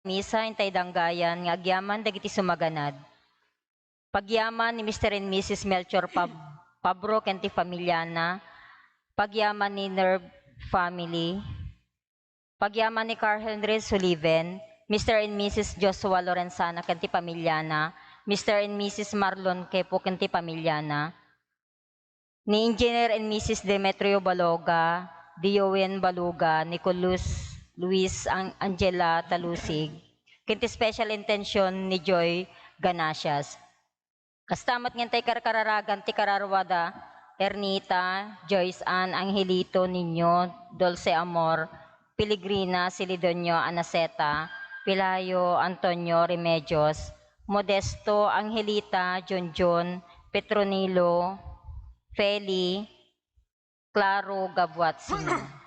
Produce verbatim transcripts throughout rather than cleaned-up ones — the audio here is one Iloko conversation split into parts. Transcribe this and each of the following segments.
misa intay danggayan nga agyaman dagiti sumaganad. Pagyaman ni Mister and Missus Melchor Pab-, Pabro ken ti familiana, pagyaman ni Nerv family, pagyaman ni Carl Henry Sullivan, Mister and Missus Joshua Lorenzana ken ti familiana, Mister and Missus Marlon Quepo ken ti familiana, ni Engineer and Missus Demetrio Baloga, Diowen Baluga, Nicolas Luis Ang-, Angela Talusig, ken ti special intention ni Joy Ganasias. Kasta met ngentay karkararagan ti kararua da Ernita, Joyce Ann, Angelito, Niño, Dulce Amor, Pelegrina, Celedonio, Anaceta, Pelayo, Antonio, Remedios, Modesto, Angelita, Junjun, Petronilo, Feli, Claro, Gabuat, Sina.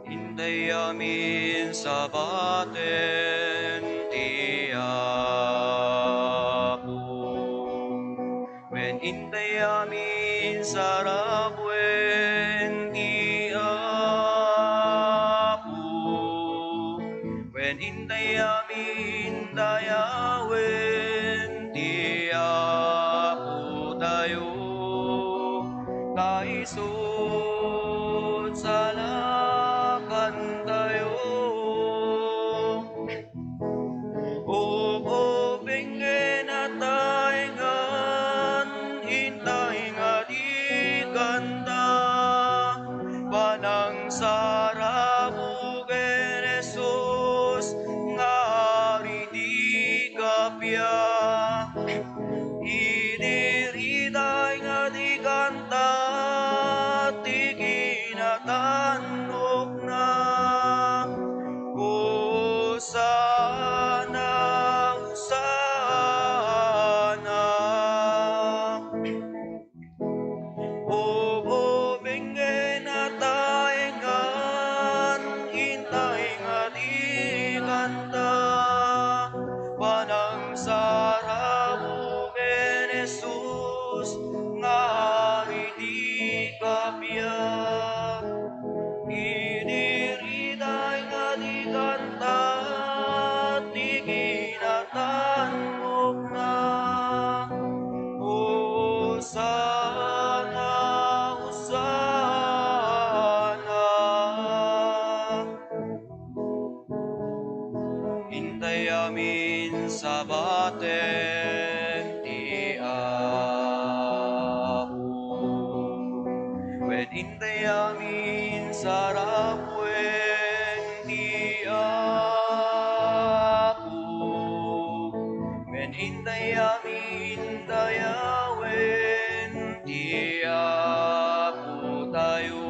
Intay amin sabaten ti Apo. Wen intay amin sarabuen ti Apo. Wen intay amin dayawen ti Apotayo. Ta isut' salakantayo. Ubobeng ken ataengan, intay nga di kanta, panangsarabuk ken Jesus nga Ari ti kappia. Idi ritay nga di kanta ti kinatannokna. Hosanna, Hosanna. Ubobeng ken ataengan, intay nga di kanta, panangsarabuk ken Jesus nga Ari ti kappia. Idi ritay nga di kanta, ti kinatannokna. Hosanna, Hosanna. Intay amin sabaten ti Apo. Wen intay amin sarabuen ti Apo. Wen intay amin dayawen ti Apotayo.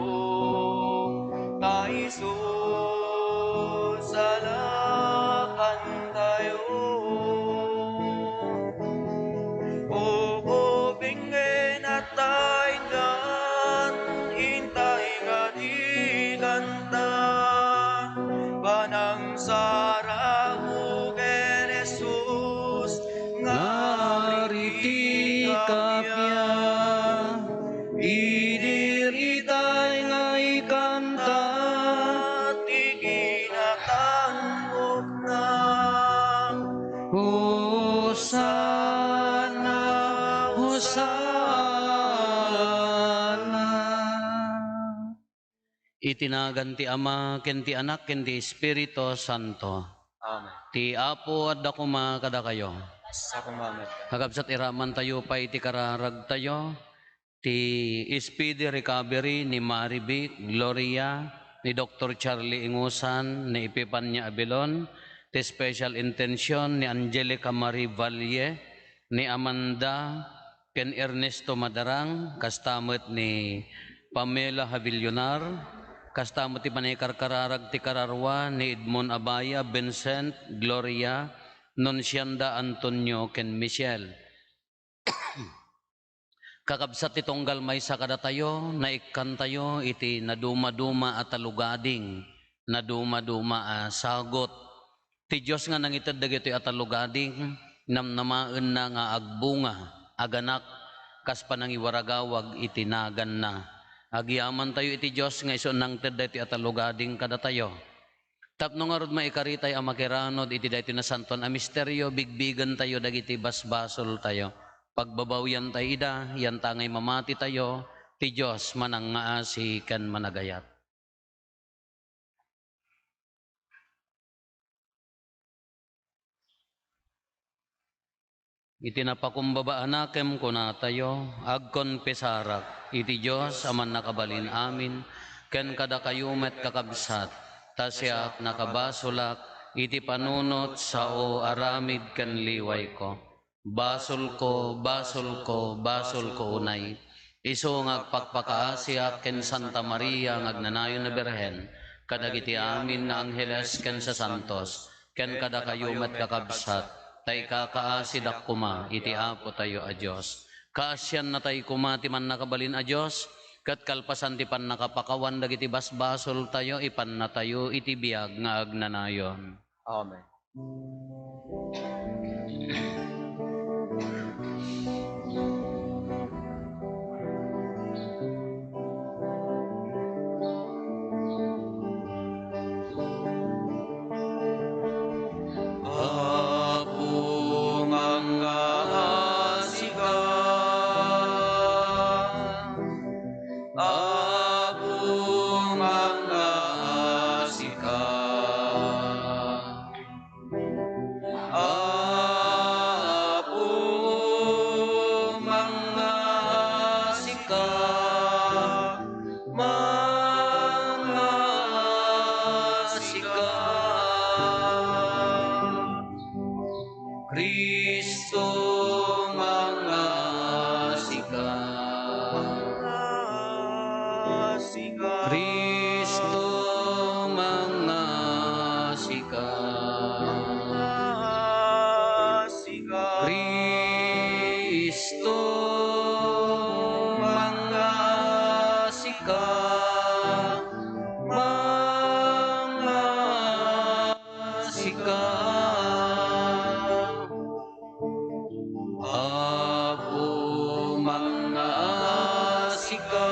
Ta isut' salakantayo. Ubobeng ken ataengan, intay nga di kanta, panangsarabuk ken Jesus nga Ari ti kappia. Idi ritay nga ikanta ti kinatannokna. Hosanna, Hosanna. Iti nagan ti Ama, ken ti Anak, ken ti Espiritu Santo. Amen. Ti Apo adda koma kadakayo. Sa kumamet. Kakabsat, iramantayo pay ti kararagtayo, ti speedy recovery ni Marivic Gloria, ni Doktor Charlie Ingusan, ni Epifania Abilon, ti special intention ni Angelica Marie Valle, ni Amanda, ken Ernesto Madarang, kasta met ni Pamela Havillonar, kasta met ti panangkarkararag ti kararua ni Edmond Abaya, Vincent, Gloria, Nuncianda Antonio ken Michelle. Kakabsat ti tunggal maysa kadatayo, naikkantayo iti nadumaduma a talugading, nadumaduma a sagut. Ti Dios nga nangited dagitoy a talugading, namnamaenna nga agbunga, aganak, kas panangiwaragawag iti naganna. Agyamantayo iti Dios nga isu nangted daytoy a talugading kadatayo. Tapno ngarud maikaritay a makiranod iti daytoy nasantoan a misterio, bigbigentayo dagiti basbasoltayo. Pagbabawiantayo ida, yantangay mamatitayo, ti Dios manangngaasi ken managayat. Iti napakumbaba a nakem kunatayo, agkonfesarak iti Dios a Mannakabalin-amin, ken kadakayo met, kakabsat, ta siak nakabasolak iti panunot sao aramid ken liwayko. Basolko, basolko, basolko unay. Isu nga agpakpakaasiak ken Santa Maria nga agnanayon a Birhen, kadagiti amin nga angheles ken sasantos, ken kadakayo met, kakabsat, ta ikakaasidak koma iti Apotayo a Dios. Kaasiannatayo koma ti Mannakabalin a Dios, ket kalpasan ti pannakapakawan dagiti basbasoltayo, ipannatayo iti biag nga agnanayon. Amen. Apo, mangngaasika. Apo, mangngaasika. Apo, mangngaasika, mangngaasika. Cristo, mangngaasika. Cristo, mangngaasika. Cristo, mangngaasika. Mangngaasika. Apo, mangngaasika.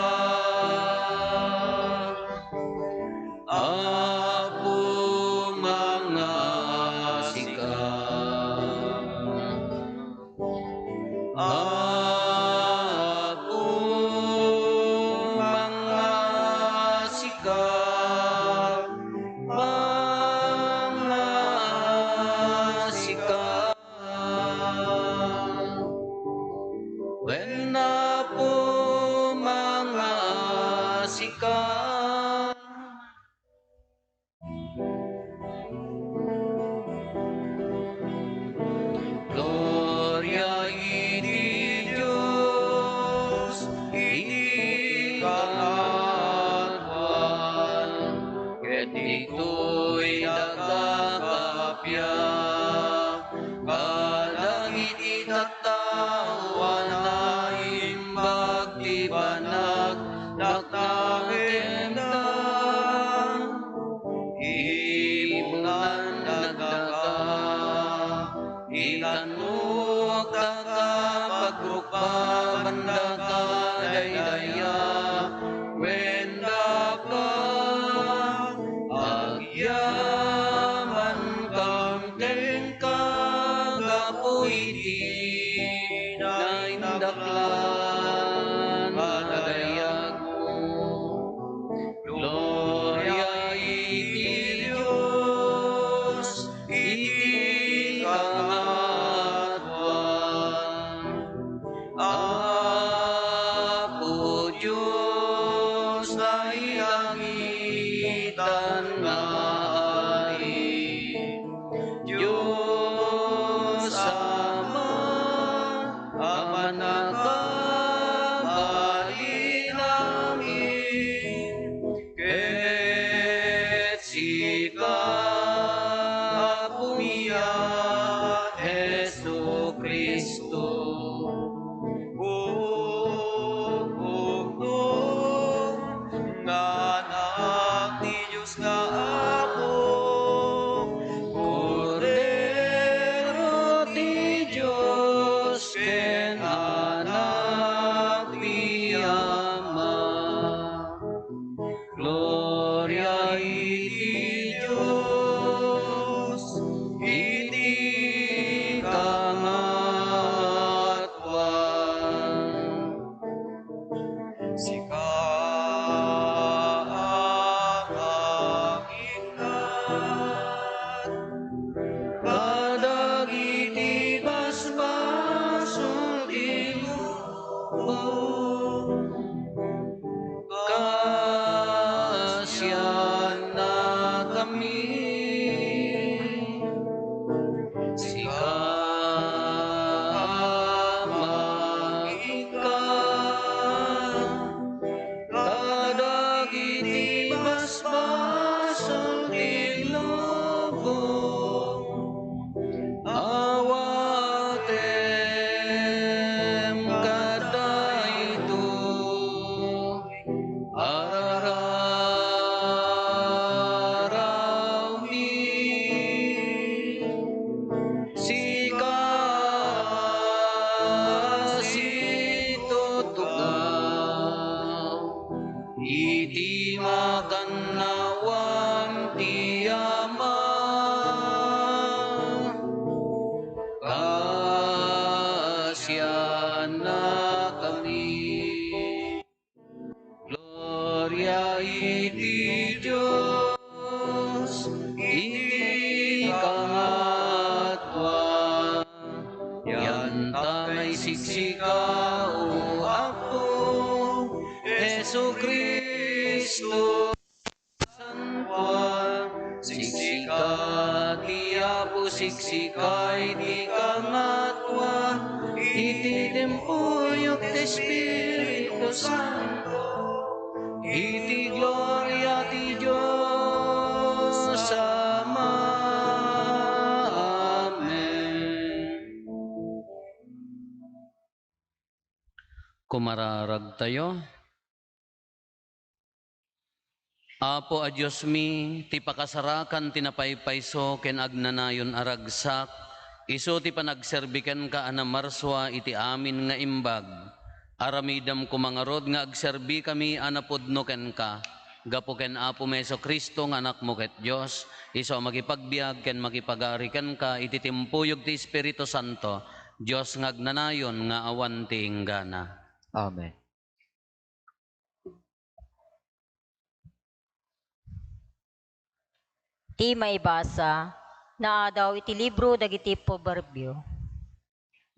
Apo, mangngaasika. Apo, mangngaasika. Mangngaasika. Wen, Apo, mangngaasika. Gloria iti Dios iti kangatoan, ket ditoy dagdagiti kappia kadagiti tattao a naimbag ti panagdakdakemda. Ipunan dagdaka, ikannukdaka, pagrukbabandaka daydiay a wen daka. Agyamankam kenka gapu iti naindaklan a dayagmo. Gloria iti Dios iti kangatoan. Apo Dios, nailangitan nga Ari, Dios Ama a Mannakabalin-amin, ket sika, Apo, nga Cristo. O, o, o, nga Anak ti Dios nga Apo, Kordero ti Dios ken Anak ti Ama. Gloria iti Dios iti kangatuan. Sika a mangikkat kadagiti basbasol ti lubong. Kaasiannakami, sika a mangikkat kadagiti basbasol ti lubong. Awatem kadaytoy a rararawmi, sika a situtugaw iti makannawan ti Ama. Kaasiannakami. Gloria iti Dios iti kangatuan. Yanta naisiksika, O Apo Jesu-Cristo. Santuan, siksika ti Apo, siksika iti kangatuan, iti timpuyog ti Espiritu Santo, iti gloria ti Dios Ama. Amen. Kumararagtayo. Apo a Diosmi, ti pakasarakan ti napaypayso ken agnanayon a ragsak, isu ti panagserbi kenka a namarsua iti amin nga imbag. Aramidem koma ngarud nga agserbikami a napudno kenka, gapu ken Apomi Jesu-Cristo nga Anakmo ket Dios, isu a makipagbiag ken makipagari kenka iti timpuyog ti Espiritu Santo, Dios nga agnanayon nga awan ti inggana. Amen. Ti maibasa, naadaw iti libro dagiti Proverbio.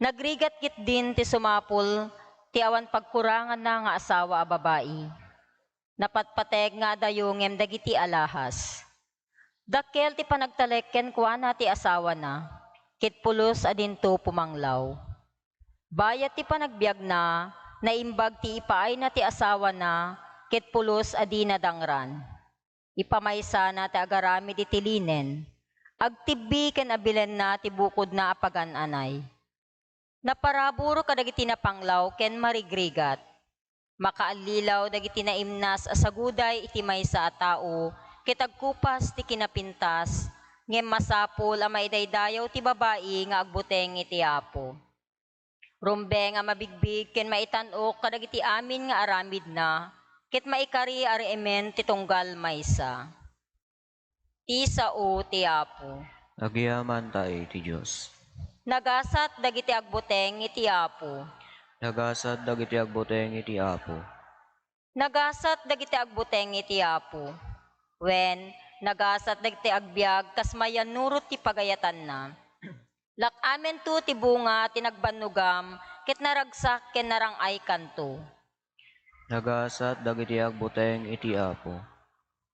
Nagrigat ketdin ti sumapul ti awan pagkuranganna nga asawa a babai. Napatpateg nga adayo ngem dagiti alahas. Dakkel ti panagtalek kenkuana ti asawana, ket pulos a dinto pumanglaw. Bayat ti panagbiagna, naimbag ti ipaayna ti asawana, ket pulos a dina dangran. Ipamaysana ti agaramid iti linen. Agtibbi ken abilenna ti bukodna a pagan-anay. Naparabur kadagiti napanglaw ken marigrigat. Makaallilaw dagiti naimnas a saguday iti maysa a tao ket agkupas ti kinapintas, ngem masapul a maidaydayaw ti babai nga agbuteng iti Apo. Rumbeng a mabigbig ken maitan-ok kadagiti amin nga aramidna, ket maikari a reemen ti tunggal maysa. Ti sao ti Apo. Agyamanta iti Dios. Nagasat dagiti agbuteng iti Apo. Nagasat dagiti agbuteng iti Apo. Nagasat dagiti agbuteng iti Apo. Wen, nagasat dagiti agbiag kas mayannurot ti pagayatanna. Lak-amento ti bunga ti nagbannogam, ket naragsak ken narang-aykanto. Nagasat dagiti agbuteng iti Apo.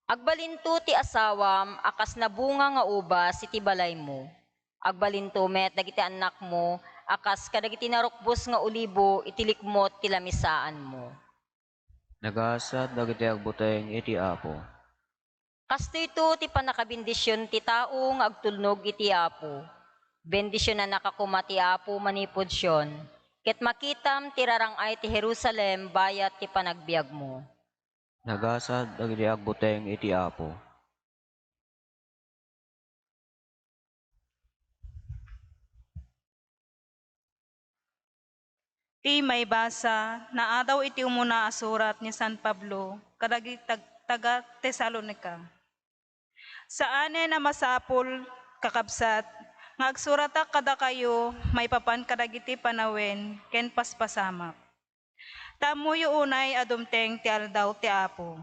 Agbalinto ti asawam a kas nabunga nga ubas iti balaymo. Agbalinto met dagiti annakmo a kas kadagiti narukbos nga olibo iti likmot ti lamisaanmo. Nagasat dagiti agbuteng iti Apo. Kastoyto ti pannakabendision ti tao nga agtulnog iti Apo. Bendisionannaka koma ti Apo manipud Sion, ket makitam ti rarang-ay ti Jerusalem bayat ti panagbiagmo. Nagasat dagiti agbuteng iti Apo. Ti maibasa, naadaw iti umuna a surat ni San Pablo kadagiti tag-, taga-Tesalonica. Saanen a masapul, kakabsat, nga agsuratak kadakayo maipapan kadagiti panawen ken paspasamak. Ta ammoyo unay a dumteng ti Aldaw ti Apo,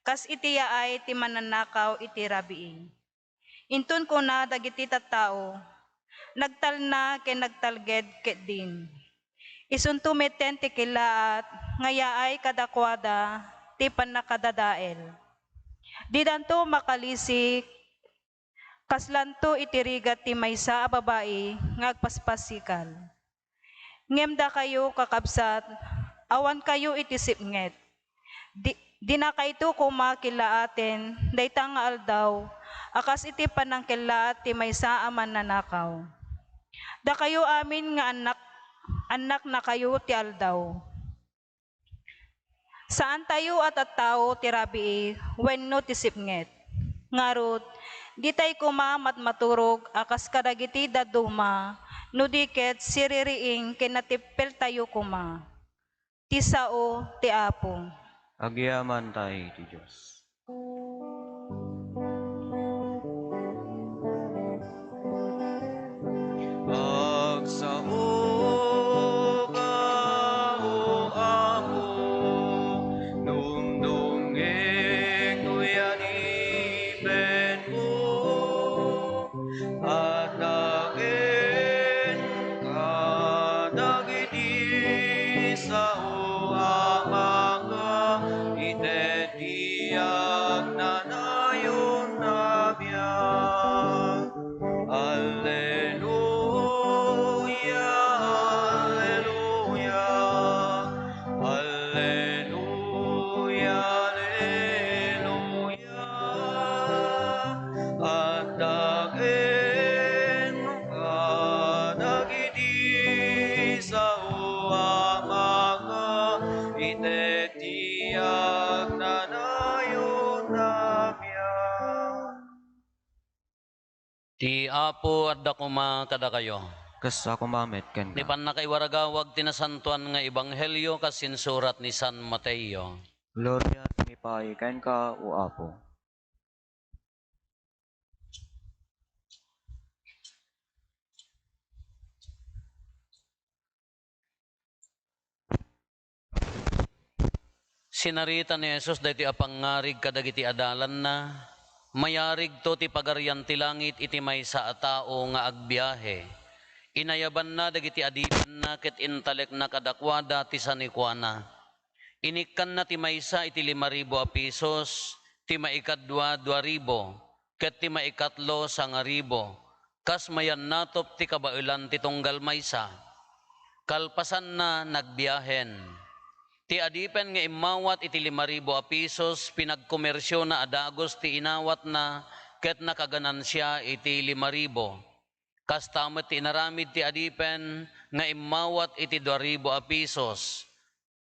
kas iti yaay ti mannanakaw iti rabii. Inton kuna dagiti tattao, "Nagtalna ken nagtalged ketdin." Isunto metten ti kellaat nga yaay kadakuada ti pannakadadael. Didanto makalisik, kaslanto iti rigat ti maysa a babai nga agpaspasikal. Ngem dakayo, kakabsat, awankayo iti sipnget. Di, dinakayto koma kellaaten dayta nga aldaw a kas iti panangkellaat ti maysa a mannanakaw. Dakayo amin nga annak, annaknakayo ti aldaw. Saantayo a tattao ti rabii wenno ti sipnget. Ngarud, ditay koma matmaturog a kas kadagiti dadduma, no di ket siririing ken natippeltayo koma. Ti sao ti Apo. Agyamankami iti Dios. Agsaoka, O Apo, dumdumngegto ti adipenko. Adda kenka dagiti sao a mangaited ti agnanayon a biag. Alleluia, alleluia, alleluia, alleluia. Adda kenka dagiti sao a mangaited ti agnanayon a biag. Ti Apo adda koma kadakayo. Kasta koma met kenka. Ti pannakaiwaragawag ti nasantoan nga ebanghelio kas insurat ni San Mateo. Gloria timi pay kenka, O Apo. Sinarita ni Jesus daytoy a pangngarig kadagiti adalanna, "Mayarigto ti Pagarian ti Langit iti maysa a tao nga agbiahe. Inayabanna dagiti adipenna ket intalekna kadakuada ti sanikuana. Inikkanna ti maysa iti lima ribu a pisos, ti maikadua, dua ribu, ket ti maikatlo, sangaribu, kas mayannatop ti kabaelan ti tunggal maysa." Kalpasanna, nagbiahen. Ti adipen nga immawat iti lima ribu a pisos, pinagkomersiona a dagus ti inawatna, ket nakaganansia iti lima ribu. Kasta met ti inaramid ti adipen nga immawat iti dua ribu a pisos.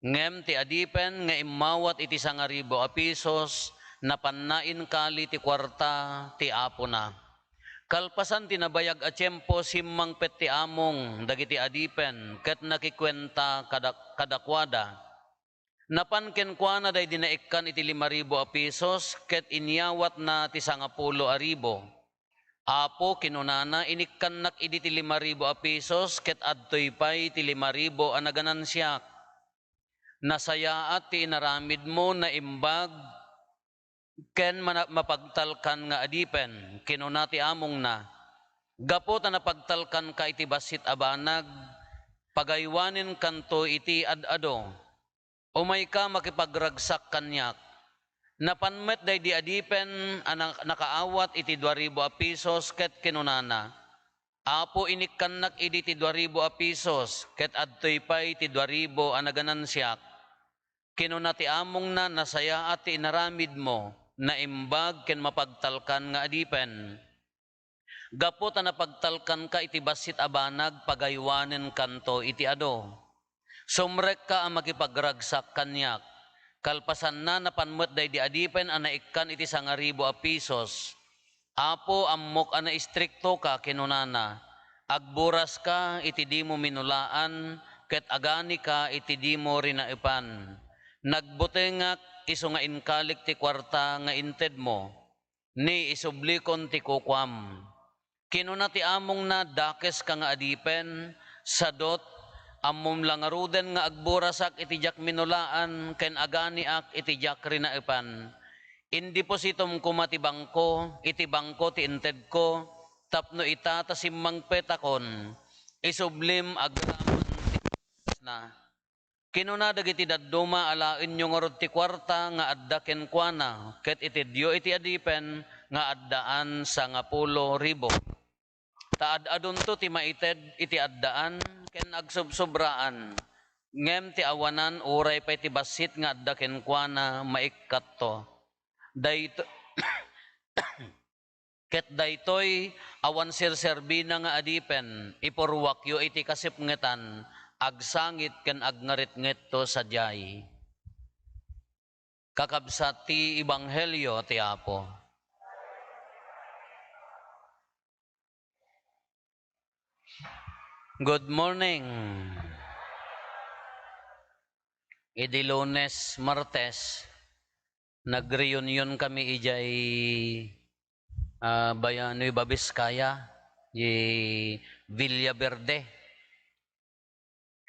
Ngem ti adipen nga immawat iti sangaribu a pisos, napanna inkali ti kuarta ti apona. Kalpasan ti nabayag a tiempo, simmangpet ti among dagiti adipen ket nakikuenta kada-, kadakuada. Napan kenkuana daydi naikkan iti lima ribu a pisos ket inyawatna ti sangapulo a ribu. "Apo," kinunana, "inikkannak idi ti lima ribu a pisos ket adtoy pay ti lima ribu a naganansiak. Nasayaat ti inaramidmo, naimbag ken mana-, mapagtalkan nga adipen," kinuna ti amongna. "Gapu ta napagtalkanka iti bassit a banag, pagaywanenkanto iti ad-adu. Umayka, makipagragsak kaniak." Napan met daydi adipen a na-, nakaawat iti dua ribu a pisos ket kinunana, "Apo, inikkannak idi ti dua ribu a pisos, ket adtoy pay ti dua ribu a naganansiak." Kinuna ti amongna, "Nasayaat ti inaramidmo, naimbag ken mapagtalkan nga adipen." Gapu ta napagtalkanka iti bassit a banag, pagaywanenkanto iti adu. Sumrekka a makipagragsak kaniak. Kalpasanna, napan met daydi adipen a naikkan iti sangaribu a pisos. "Apo, ammok a naistriktoka," kinunana. "Agburaska iti dimo minulaan, ket aganika iti dimo rinaepan. Nagbutengak isu nga inkalik ti kuarta nga intedmo. Ni, isublikon ti kukuam." Kinuna ti amongna, "Dakeska nga adipen, sadut, ammom la ngaruden nga agburasak iti diak minulaan ken aganiak iti diak rinaepan. Indepositom koma ti bangko, iti bangko ti intedko, tapno ita ta simmangpetakon, isublim agraman ti na." Kinuna dagiti dadduma, "Alaenyo ngarud ti kuarta nga adda kenkuana, ket itedyo iti adipen nga addaan sangapulo ribu. Ta ad-adunto ti maited iti addaan ken agsubsobraan, ngem ti awanan uray pay ti bassit nga adda kenkuana maikkatto. Dayto-" Ket daytoy awan serserbina nga adipen, ipurruakyo iti kasipngetan, agsangit ken agngaritngetto sadiay. Kakabsat ti Ebanghelio ti Apo. Good morning. Idi Lunes, Martes, nagreunion kami idiay, ah, Bay-, Nueva Vizcaya, di Villaverde.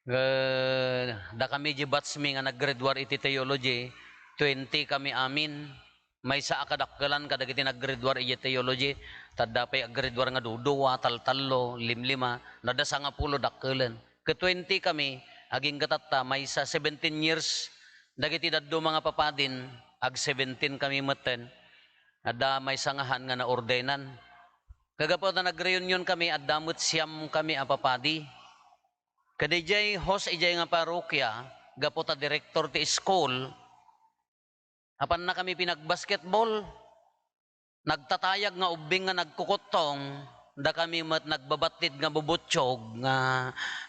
Eh, dakami di batch mi nga naggraduar iti theology, twenty kami amin. Maysa a kadakkelan kadagiti naggraduar iti theology, ta adda pay aggraduar nga dudua, taltallo, limlima, no adda sangapulo dakkelen. Ket twenty kami, agingga tatta, maysa seventeen years, dagiti dadduma nga papadin, ag-seventeen kami metten. Adda maysa nga han nga naordenan. Kagapu ta nagreunion kami, adda met siam kami a papadi. Ket idiay host idiay nga parokya, gapu ta direktor ti school, apanna kami pinagbasketball. Nagtatayag nga ubbing nga nagkukuttong, dakami met nagbabattid nga bubuttiog nga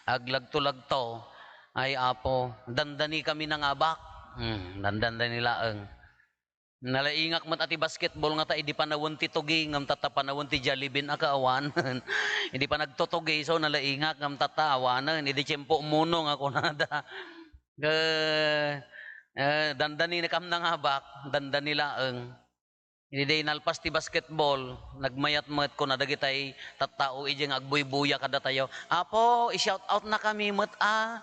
aglagto-lagto. Ay, Apo, dandani kami nangabak. Hmm, dandani laeng. Nalaingak met a ti basketball nga ta idi panawen ti tugi, ngem tatta panawen ti Jollibee a kaawanen. Idi panagtutugi, so nalaingak ngem tatta awanen. Idi tiempo muno nga kunada. Eh, eh, dandani kam nangabak, dandani laeng. Idi nalpas ti basketball, nagmayat met kuna dagitay tattao idi nga agbuybuya kadatayo, "Apo, i-shout out na kami met a."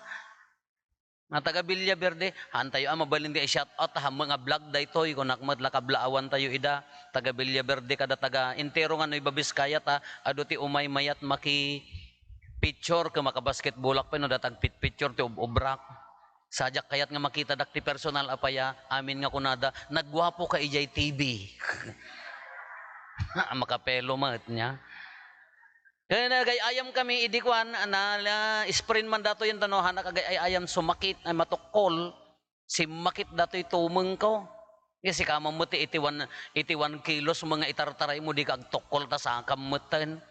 Nga taga Villaverde, "Hantayo a mabalin nga i-shout out, hammo nga vlog daytoy," kunak met, "La kablaawantayo ida, taga Villaverde kada taga entero nga Nueva Vizcaya ta, adu ti umay mayat maki-picture ken makabasketballak pay no datag pit-picture ti ub-ubrak. Sadiak kayat nga makitadak ti personal a paya, amin nga kunada, 'Nagguapo ka idiay T V.'" Makapelo met niya. Kaya nagay-ayam kami idi kuan, na, na sprint man datoy yung tano, hanak agay-ayam sumakit, ay matukkol, simmakit datoy tumengko. Kasi kamam mo ti iti one, iti one kilos mga itartaray mo, di ka agtukkol ta sakam metten.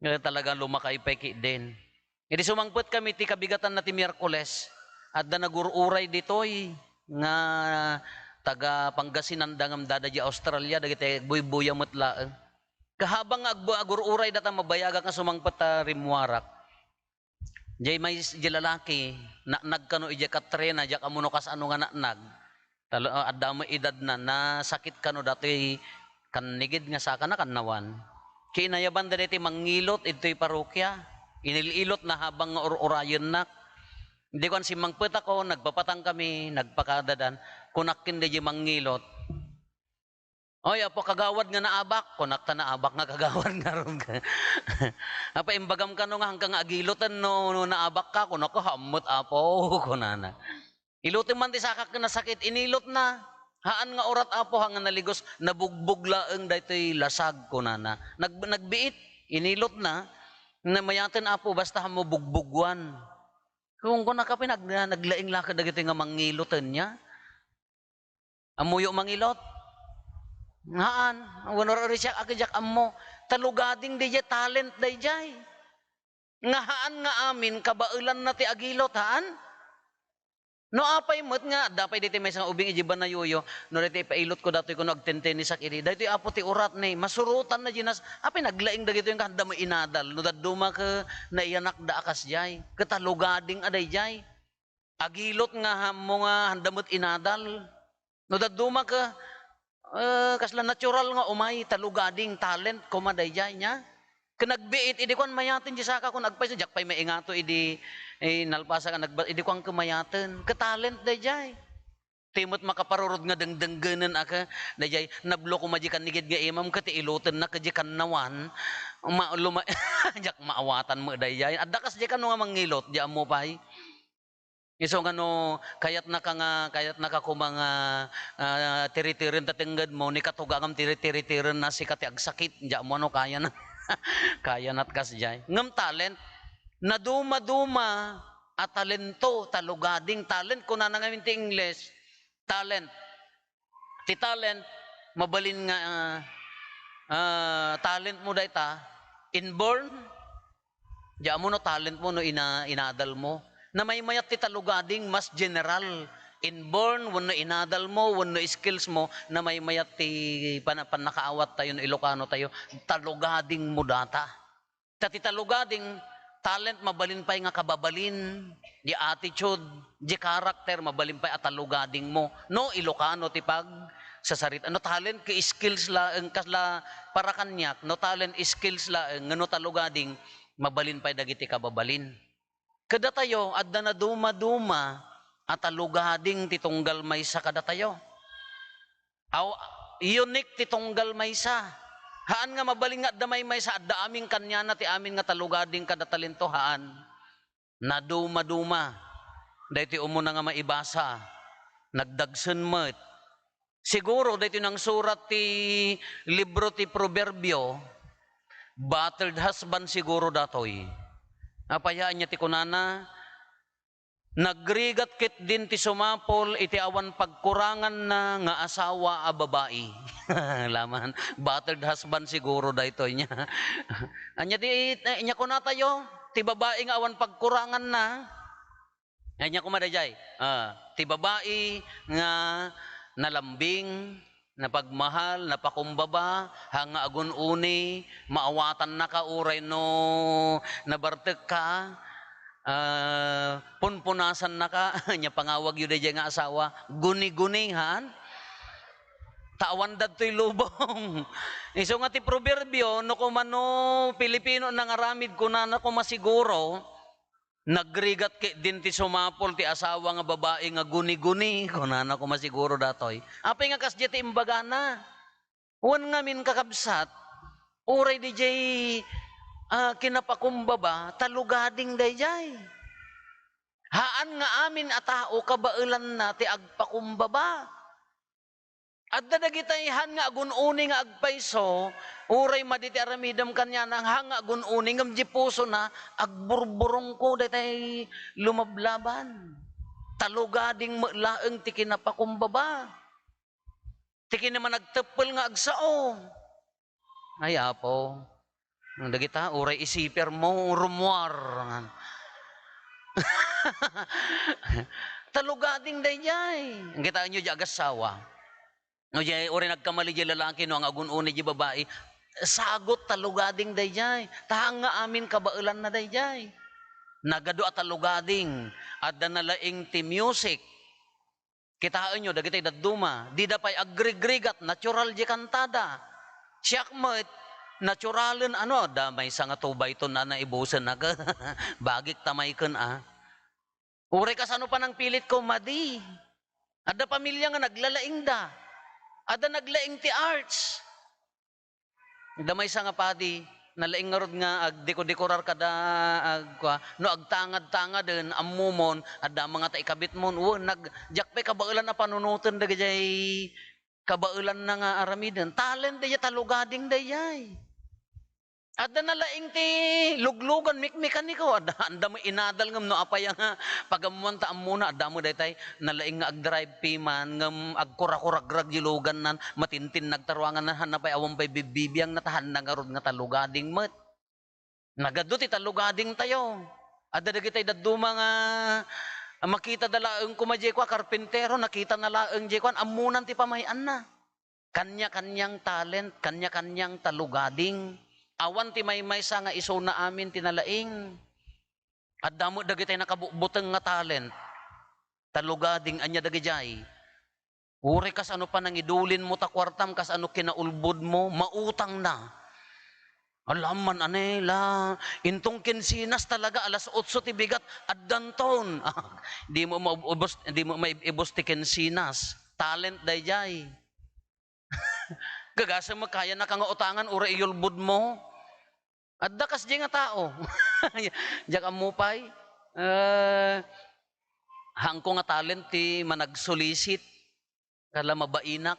Nga talaga lumakay pay ki din. Idi sumangpet kami ti kabigatan na ti Miyerkules, adda nagur-uray ditoy nga taga Pangasinan da ngem dada di Australia, dagiti agbuybuya met laeng. Kahabang nga agbu-, agur-uray data, mabayagak nga sumangpet ta rimmuarak. Jay may s-, jay lalaki, natnag kano idiay katrena, diak ammo no kas ano nga natnag. Talo-, ah, adda mo edad na, nasakit kano datoy kannigid nga saka na kannawan. Kinayaban da daytoy mangngilot, idtoy parokya. Inil-ilot na habang nga ur-urayennak. Di kuan, simmangpet ako, nagpapatang kami, nagpakadadan. Kunak ken dayjay mangngilot, "Oy, Apo, kagawad nga naabak." Kunak ta, "Naabak nga kagawad ngarud ka." "Apo, imbagam kano nga hangka nga agiloten no, no naabak ka." Kunak, "Hammet, Apo," kunana. Iloten man ti sakak ken nasakit, inilotna. "Haan nga urat, Apo, ha nga naligos, nabugbog laeng daytoy lasag," kunana. Nag-, nagbiit, inilotna. "Namayaten, Apo, basta hammo bugbugwan." Kun, kunaka pay nag-, naglaing la ket dagitoy nga mangngilot ania. Ammoyo mangilot? Haan, wenno uri siak, a, diak ammo. Talugading dayjay, talent dayjay. Nga haan nga amin, kabaelanna ti agilot, haan? No apay met nga, adda pay ditoy maysa nga ubing iti banayoyo, no daytoy ipailotko datoy kuno agtentenisak idi. Daytoy apo ti urat ni, masurotanna diay nas-, apay naglaing dagitoy nga haan da met inadal. No dadduma ket naiyanakda a kasdiay. Ket talugading a daydiay. Agilot nga ammo nga haan da met inadal. No dadduma ket, eh, kasla natural nga umay, talugading talent koma daydiay nia. Ket nagbiit, idi kuan mayaten diay saka kuno agpayso, diak pay maingato idi, eh, nalpasak a nagba-, idi kuan ket mayaten. Ket talent daydiay. Ti met makaparurod nga dengdenggenen a ket, daydiay, nablo koma diay kannigid nga imam ket ti ilotenna ket diay kannawan, ma-, luma-, diak maawatan met daydiay. Adda kasdiay kano nga mangilot, diak ammo pay. Isu nga no, kayatnaka nga, kayatnaka koma nga, ah, tiriteren ta tengngedmo, ni katugangam tiri-, tiritirenna sika ti agsakit, diak ammo no kayana. Kayanat kasdiay. Ngem talent, nadumaduma a talento, talugading talent, kunana ngamin ti Ingles, talent. Ti talent, mabalin nga, ah, ah, talentmo dayta, inborn, diak ammo no talentmo no ina-, inadalmo. Namaymayat ti talugading mas general. Inborn, wenno inadalmo, wenno skillsmo, namaymayat ti pana-, pannakaawattayo no Ilocanotayo. Talugadingmo data. Ta ti talugading talent mabalin pay nga kababalin, di attitude, di character, mabalin pay a talugadingmo. No Ilocano ti pagsasarit-, no talent ket skills laeng, kasla para kaniak, no talent, skills laeng, nga no talugading, mabalin pay dagiti kababalin. Kadatayo, adda nadumaduma a talugading ti tunggal maysa kadatayo. Aw, unique ti tunggal maysa. Haan nga mabalin nga adda maymaysa, adda amin kaniana ti amin nga talugading kada talento, haan. Nadumaduma. Daytoy umuna nga maibasa. Nagdagsen met. Siguro, daytoy nangsurat ti libro ti Proverbio, battered husband siguro datoy. Apay ania ti kunana? Nagrigat ketdin ti sumapul iti awan pagkuranganna nga asawa a babai. Laman, battered husband siguro daytoy nia. Ania ti, ania kunatayo? Ti babai nga awan pagkuranganna. Ania koma daydiay? Ah, ti babai nga nalambing, napagmahal, napakumbaba, haan nga agun-uni, maawatannaka uray no nabartekka, ah, punpunasannaka, ania pangawagyo daydiay nga asawa? Guni-guni, haan? Ta awan dadtoy lubong. Isu nga ti proverbio, no kumano Pilipino nangaramid, kunana koma siguro, nagrigat ketdin ti sumapul ti asawa nga babai nga guni-guni, kunana koma siguro datoy. Apay nga kasdiay ti imbagana? Wen ngamin, kakabsat, uray daydiay, ah, kinapakumbaba, talugading daydiay. Haan nga amin a tao kabaelanna ti agpakumbaba. Adda dagiti haan nga agun-uni nga agpayso, uray madi ti aramidem kaniana, haan nga agun-uni, ngem di pusona, agburburungko daytay lumablaban. Talugading met laeng ti kinapakumbaba. Ti kinamanagteppel nga agsao. Ay, Apo, dagita, uray isipermo, rumuar. Talugading daydiay. Kitaenyo, di agassawa. No, di, uray nagkamali di lalaki, no, ang agun-uni di babai, sagot talugading daydiay. Ta haan nga amin kabaelanna daydiay. Nagadu a talugading, adda nalaing ti music. Kitaenyo, dagiti dadduma, dida pay agrigrigat, natural di kantada. Siak met, naturalen, ano, da maysa nga two by two na naibusen na, bagik ta mayken, ah. Uray kasano pa nang pilitko, madi. Adda pamilia nga naglalaingda. Adda naglaing ti arts. Adda maysa nga padi, nalaing ngarud nga agdeko-dekorar kada, ag-, kua, no agtangad-tangaden, ammomon, adda mangata ikabitmon, wen, nag-, diak pay kabaelan a panunoten dagijay kabaelanna nga aramiden. Talent dayjay, talugading dayjay. Adda nalaing ti luglugan, mekmekaniko. Adda, anda met inadal ngem no apay nga pagammoan ta ammona, adda met daytay nalaing nga agdrive piman ngem agkurakuragrag ti lugannan, matintinnag ta ruanganna, hanna pay awan pay bibbibiangna ta hanna ngarud nga talugading met. Nagadu ti talugadingtayo. Adda dagitay dadduma nga makita da laeng koma diay kua, karpintero, nakita na laeng diay kuan, ammonan ti pamay-anna. Kanya-kanyang talent, kanya-kanyang talugading. Awan ti maymaysa nga isuna amin ti nalaing. Adda met dagitay nakabutbuteng nga talent. Talugading, ania dagidiay? Uray kas ano panangidulinmo ta kuartam, kas ano kinaulbodmo, mautangna. Alam man, anay la, intong kinsinas talaga, alas otso ti bigat, addanton. Di mo maubos, di mo maibos ti kinsinas. Talent daydiay. Gagasem, kayannaka nga utangan, uray iyulbodmo. Adda kasdiay nga tao. Diak ammo pay. Eh, haanko nga talent ti managsulisit. Kala mabainak.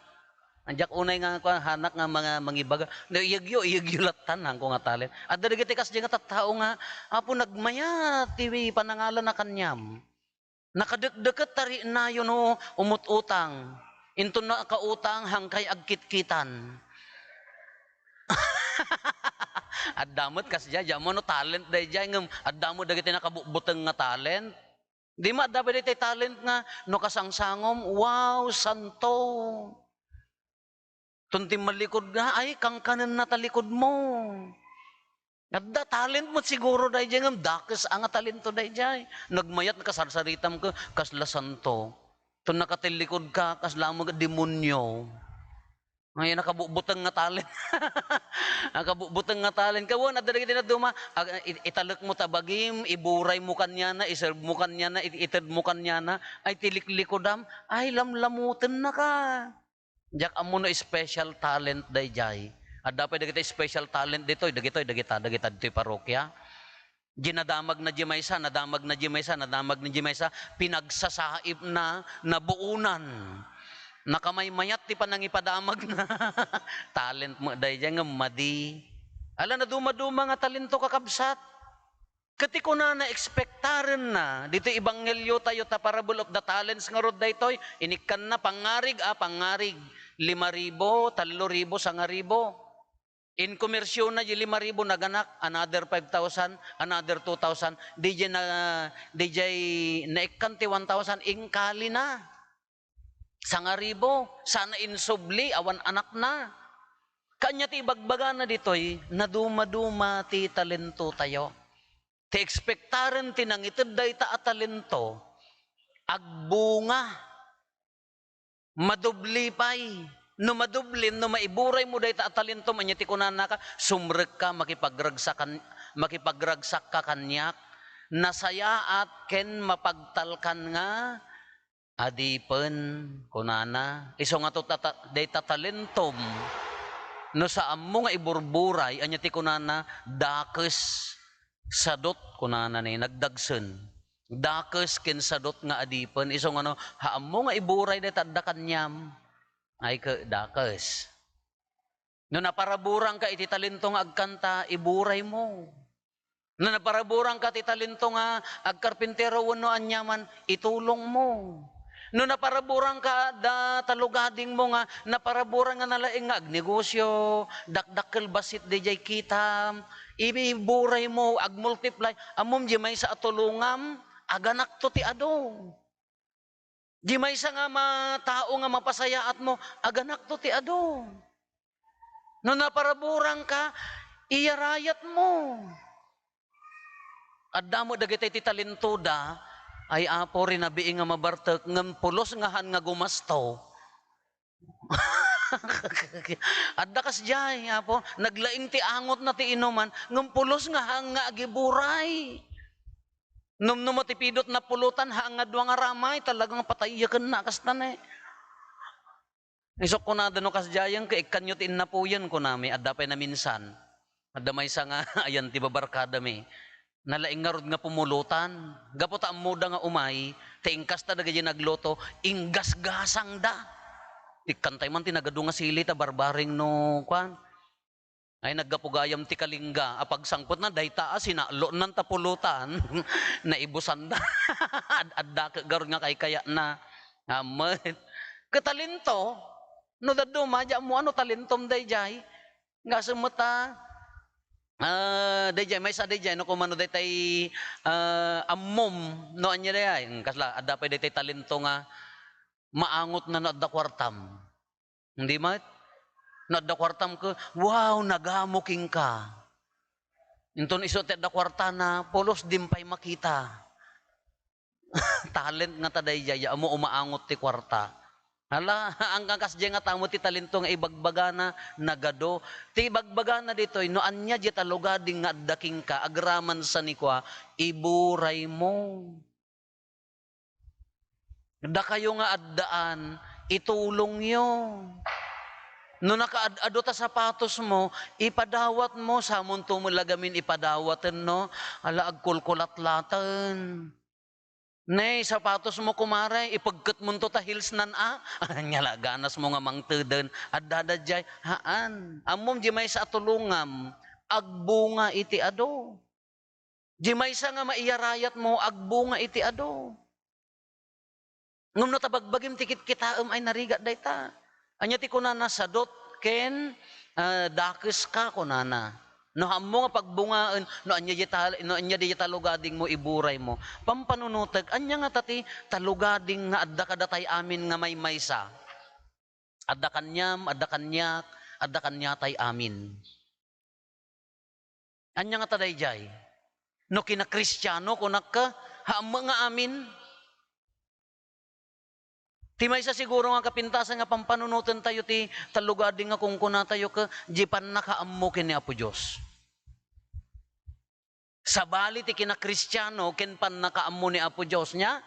Diak unay nga kuan, haanak nga mga mangibaga. No, iyegyo, iyegyo lattan, haanko nga talent. Adda dagiti kasdiay nga tattao nga, "Apo, nagmayat ti panangalan a kaniam." Nakadekdeket ta riknayo no umut-utang. Inton nakautang, hangkay agkitkitan. Adda met kasdiay, diak ammo no talent daydiay, ngem adda met dagiti nakabutbuteng nga talent. Di met adda pay daytoy talent nga no kasangsangom, wow, santo. Ton timmalikod nga, ay, kankanenna ta likod mo. Adda talent met siguro daydiay, ngem dakes a nga talento daydiay. Nagmayat, nakasarsaritam ka, kasla santo. Ton nakatillikod ka, kasla mo demonyo. Ay, nakabutbuteng nga talent. Nakabutbuteng nga talent. Kawan, adda dagiti naduma, ag-, i-, italek mo ta bagim, iburay mo kaniana, iserve mo kaniana, i-, ited mo kaniana, ay, ti liklikudam, ay, lamlamutenna ka. Diak ammo no special talent daydiay. Adda pay dagiti special talent ditoy, dagitoy, dagita, dagita ditoy parokia. Di nadamagna di maysa, nadamagna di maysa, nadamagna di maysa, pinagsasaipna, nabuonan. Nakamaymayat ti panangipadamagna. Talent met daydiay ngem madi. Ala, nadumaduma nga talento, kakabsat. Ket ti kunana, ekspektarenna, ditoy ebanghelio tayo ta parable of the talents ngarud daytoy, inikkanna, pangngarig, a, pangngarig, lima ribu, tallo ribu, sangaribu. Inkomersiona di lima ribu, naganak, another five thousand, another two thousand. Di diay na, di diay naikkan ti one thousand, inkalina. Sangaribu, sana insubli, awan anakna. Kanya ti ibagbagana ditoy, nadumaduma ti talento tayo. Ti ekspektaren ti nangited dayta a talento, agbunga. Madubli pay. No madublim, no maiburay mo dayta a talentom, ania ti kunana ka, sumrekka, makipagragsakan-, makipagragsakka kaniak, nasayaat ken mapagtalkan nga adipen, kunana. Isu ngato ta-, ta-, dayta talentom, no saammo nga iburburay, ania ti kunana, dakes, sadut, kunana ni, nagdagsen. Dakes ken sadut nga adipen. Isu nga no, haammo nga iburay dayta adda kaniam. Ay, ke-, dakes. No naparaburangka iti talento nga agkanta, iburaymo. No naparaburangka ti talento nga agkarpintero wenno aniaman, itulongmo. No naparaburangka da talugadingmo nga naparaburang nga nalaing nga agnegosio, dakdakkel bassit daydiay kitam, iburaymo, agmultiply, ammom di maysa a tulongam, aganakto ti adu. Di maysa nga ma-, tao nga mapasayaatmo, aganakto ti adu. No naparaburangka, iyarayatmo. Adda met dagiti ti talentoda, ay, Apo, rinabii nga mabartek, ngem pulos nga han nga gumasto. Adda kasdiay, Apo, naglaing ti angotna ti inuman, ngem pulos nga han nga agiburay. Numnuma ti pidot napulotan, haan nga dua nga ramay, talagang patayyakenna, kasta ne. Isok kunada no kasdiayen, ket ikkanyo ti innapuyen, kunami, adda pay naminsan. Adda maysa nga, ayan ti babarkadami. Nalaing ngarud nga pumulotan. Gapu ta ammoda nga umay, ti inkasta dagiti nagluto, inggasgasangda. Ikkantay man ti nagadu nga sili ta barbareng no, kuan. Ay, naggapu gayam ti kalingga. Apagsangpetna, dayta a, sinalonnan ta pulutan. Naibusanda. Ad-, adda ket garud nga kaykayatna. Amen. Ket talento, no dadduma, di ammo ano talentom dayjay. Nga sumeta, ah, dayjay, maysa dayjay, no, kumano daytay, ah, ammom, no, anya dayay. Hmm, kasla, adda pay daytay talento nga maangotna no adda kuartam. Hindi met? No adda kuartam ket, "Wow, nagamo kenka." Inton isu ti adda kuartana, pulos din pay makita. Talent ngata dayjay, ya ammo umaangot ti kuarta. Hala, ang kasdiay nga tamo ti talento nga ibagbagana, nagadu. Ti ibagbagana ditoy, no ania diay talugading nga adda kenka, agraman sa ni kua, iburaymo. Dakayo nga addaan, itulongyo. No nakaad-adu ta sapatosmo, ipadawatmo, samonto met la gamin ipadawaten, no? Ala, agkulkulatlaten. Ne, sapatosmo, kumare, ipegketmonto ta heelsnan a. Ania la, ganasmo nga mangteden. Adda dayjay, haan. Ammom, di maysa a tulongam, agbunga iti adu. Di maysa nga maiyarayatmo, agbunga iti adu. Ngem no ta bagbagim ti kitkitaem ay narigat dayta. Ania ti kunana, "Sadut ken, ah, dakeska," kunana. No ammo nga pagbungaen, no ania diay ta-, no ania diay talugadingmo, iburaymo. Pampanunotek, ania ngata ti talugading nga adda kadatay amin nga maymaysa? Adda kaniam, adda kaniak, adda kaniatay amin. Ania ngata dayjay? No kinakristiano, kunak, haan met nga amin. Ti maysa siguro nga kapintasan nga pampanunoten tayo ti talugading nga kunkunatayo ket, di pannakaammo ken ni Apo Dios. Sabali ti kinakristiano ken pannakaammo ni Apo Dios, nia?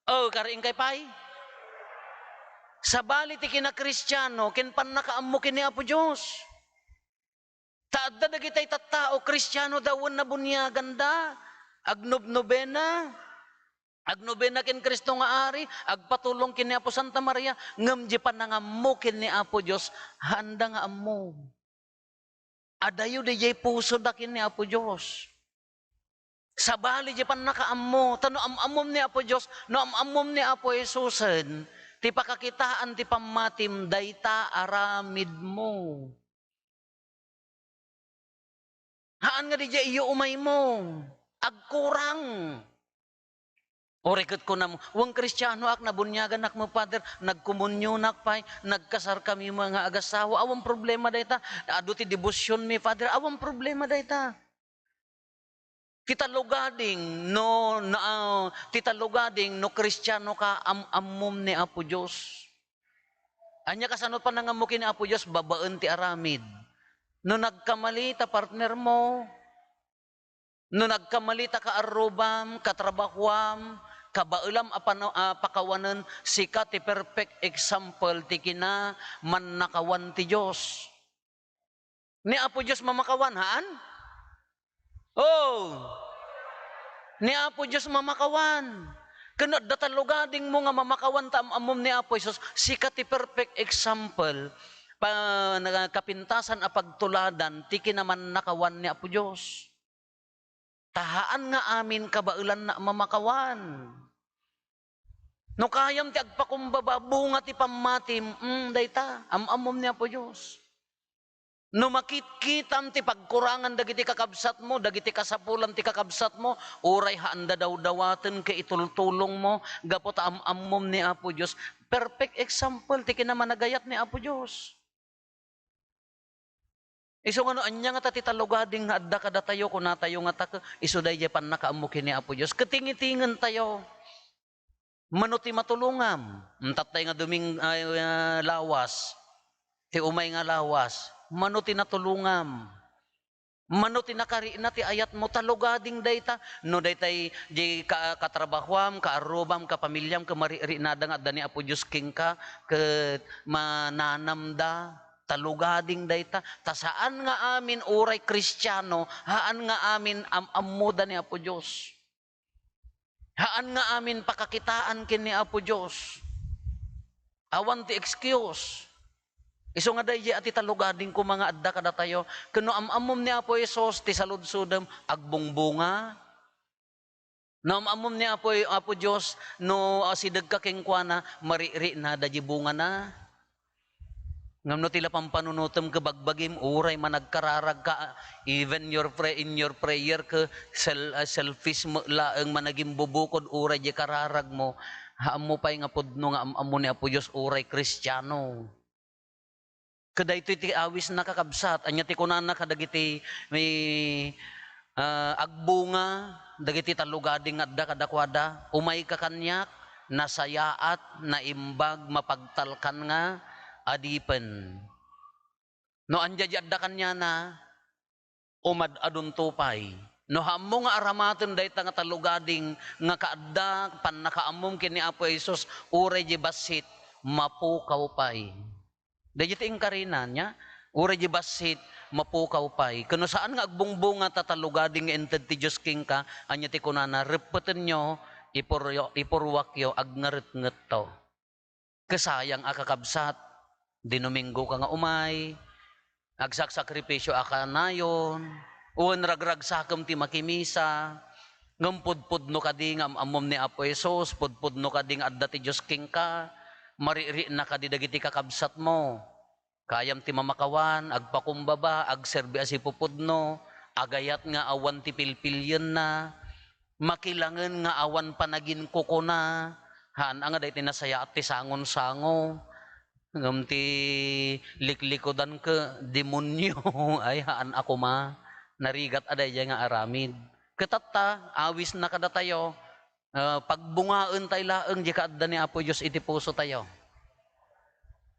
O, kari inkay pay? Sabali ti kinakristiano ken pannakaammo ken ni Apo Dios. Ta adda dagitay tattao, kristiano da wen nabuniaganda, agnobnobena, agnobena ken Cristo nga Ari, agpatulong ken ni Apo Santa Maria, ngem di panangammo ken ni Apo Dios, haanda nga ammo. Adayo diay pusoda ken ni Apo Dios. Sabali diay pannakaammo, ta no am-ammom ni Apo Dios, no am-ammom ni Apo Jesusen, ti pakakitaan ti pammatim, dayta aramidmo. Haan nga diay iyo umaymo, agkurang. Uray ket kunam, "Wen, kristianoak, nabuniaganak met, Father, nagkomunionak pay, nagkasarkami met nga agassawa." Awan problema dayta. "Adu ti debosionmi, Father." Awan problema dayta. Ti talugading no, na, ti talugading no kristiano ka, am-ammom ni Apo Dios. Ania kasano panangammo ken ni Apo Dios? Babaen ti aramid. No nagkamali ta partnermo, no nagkamali ta kaarrubam, katrabahoam, kabaelam a pano-, a pakawanen, sika ti perfect example ti kinamannakawan ti Dios. Ni Apo Dios mamakawan, haan? Oh. Ni Apo Dios mamakawan. Ken adda talugadingmo nga mamakawan ta am-ammom ni Apo Jesus, sika ti perfect example, pa-, na-, kapintasan a pagtuladan ti kinamannakawan ni Apo Dios. Ta haan nga amin kabaelanna a mamakawan. No kayam ti agpakumbaba, bunga ti pammatim, mm, dayta, am-ammom ni Apo Dios. No makitkitam ti pagkurangan dagiti kakabsatmo, dagiti kasapulan ti kakabsatmo, uray haanda dawdawaten ket itultulongmo, gapu ta am-ammom ni Apo Dios. Perfect example ti kinamanagayat ni Apo Dios. Isu nga no ania ngata ti talugading nga adda kadatayo, kunatayo nga ta ke-, isu daydiay pannakaammo ken ni Apo Dios. Ket tingitingentayo, mano ti matulongam? Intattay nga Doming-, ay, ah, lawas, ti umay nga lawas, mano ti natulongam? Mano ti nakarina ti ayatmo? Talugading dayta. No daytay di ka-, katrabahoam, kaarrubam, kapamiliam, kamariknada nga adda ni Apo Dios kenka, ket mananamda. Talugading dayta. Ta saan nga amin uray Kristiano, haan nga amin am-ammoda ni Apo Dios. Haan nga amin pakakitaan ken ni Apo Dios. Awan ti excuse. Isu nga daydi a ti talugading koma nga adda kadatayo. Ken no am-ammom ni Apo Jesus ti saludsodem, agbungbunga. No am-ammom ni Apo, Apo Dios, no asidegka kenkuana, marikrik na daydi bungana. Ngem no ti la pampanunotem ket bagbagim, uray managkararag ka, even your pray-, in your prayer ket sel-, ah, selfish mo laeng managimbubukod, uray di kararag mo, ammo pay nga pudno nga am-ammo ni Apo Dios, uray Kristiano. Ket daytoy ti awisna, kakabsat. Ania ti kunana kadagiti, ah, agbunga dagiti talugading nga adda kadakuada? "Umayka kaniak, nasayaat, naimbag, mapagtalkan nga adipen." No ania di adda kaniana, umaddadunto pay. No ammo nga aramaten dayta nga talugading nga kaadda pannakaammom ken ni Apo Jesus, uray di bassit, mapukaw pay. Daydi ti inkarina, nia? Uray di bassit, mapukaw pay. Ken no saan nga agbungbunga ta talugading nga inted ti Dios kenka, ania ti kunana? Reppetenyo, ipuryo-, ipurruakyo, agngaretngetto. Kasayang a kakabsat, Dinuminggoka nga umay, agsaksakripisio a kanayon, wen ragragsakem ti makimisa, ngem pudpudno kadi nga am-ammom ni Apo Jesus, pudpudno kadi nga adda ti Dios kenka, marikrik na kadi dagiti kakabsatmo. Kayam ti mamakawan, agpakumbaba, agserbi a sipupudno, agayat nga awan ti pilpilienna, makilangen nga awan panaginkukuna, haan a nga daytoy nasayaat ti sangonsango, ngem ti liklikudan ket demonio, ay, haan a koma, narigat a daydiay nga aramid. Ket tatta, awisna kadatayo, ah, pagbungaentayo laeng di kaadda ni Apo Dios iti pusotayo.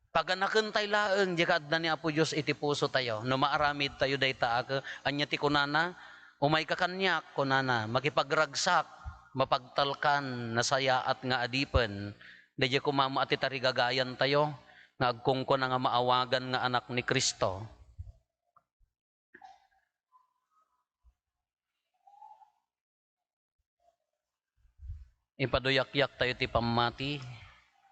Paganakentayo laeng di kaadda ni Apo Dios iti pusotayo. No maaramidtayo dayta a ke-, ania ti kunana? "Umayka kaniak," kunana, "makipagragsak, mapagtalkan, nasayaat nga adipen." Daydiay koma met ti tarigagayantayo nga agkunkuna nga maawagan nga anak ni Cristo. Ipaduyakyak tayo ti pammati.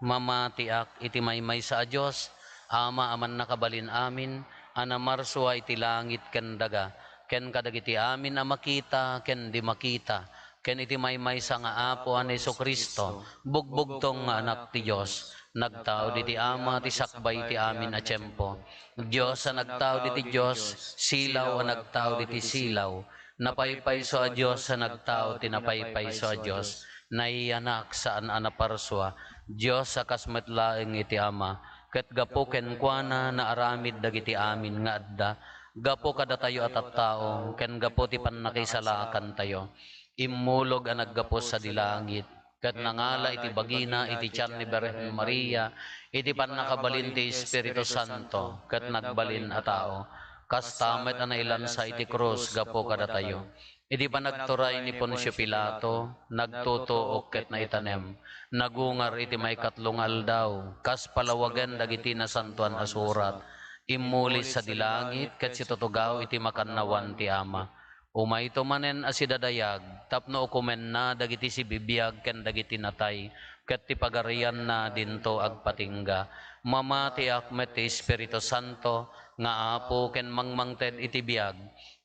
Mamatiak iti maymaysa a Dios, Ama a mannakabalin amin, a namarsua iti langit ken daga, ken kadagiti amin a makita ken di makita, ken iti maymaysa nga Apo a ni Jesu-Cristo, bugbugtong nga Anak ti Dios, nagtao diti Ama ti sakbay ti amin a tiempo. Dios a nagtao diti Dios, silaw a nagtao diti silaw, napaypayso a Dios a nagtao ti napaypayso a Dios, naiyanak, saan a naparsua, Dios a kas met laeng iti Ama, ket gapu kenkuana naaramid dagiti amin nga adda, gapu kadatayo a tattao, ken gapu ti pannakisalaakantayo. Immulog a naggapu sadi langit, ket nangala iti bagina iti tian ni Birhen Maria, iti pannakabalin ti Espiritu Santo, ket nagbalin a tao. Kasta met a nailansa iti krus gapu kadatayo. Iti panagturay ni Poncio Pilato, nagtutuok ket naitanem. Nagungar iti maikatlo nga aldaw, kas palawagen dagiti Nasantoan a Surat. Immuli sadi langit ket situtugaw iti makannawan ti Ama. Umayto manen a sidadayag tapno ukomenna dagiti sibibiag ken dagiti natay, ket ti pagarianna dinto agpatingga. Mamatiak met ti Espiritu Santo nga Apo ken mangmangted iti biag.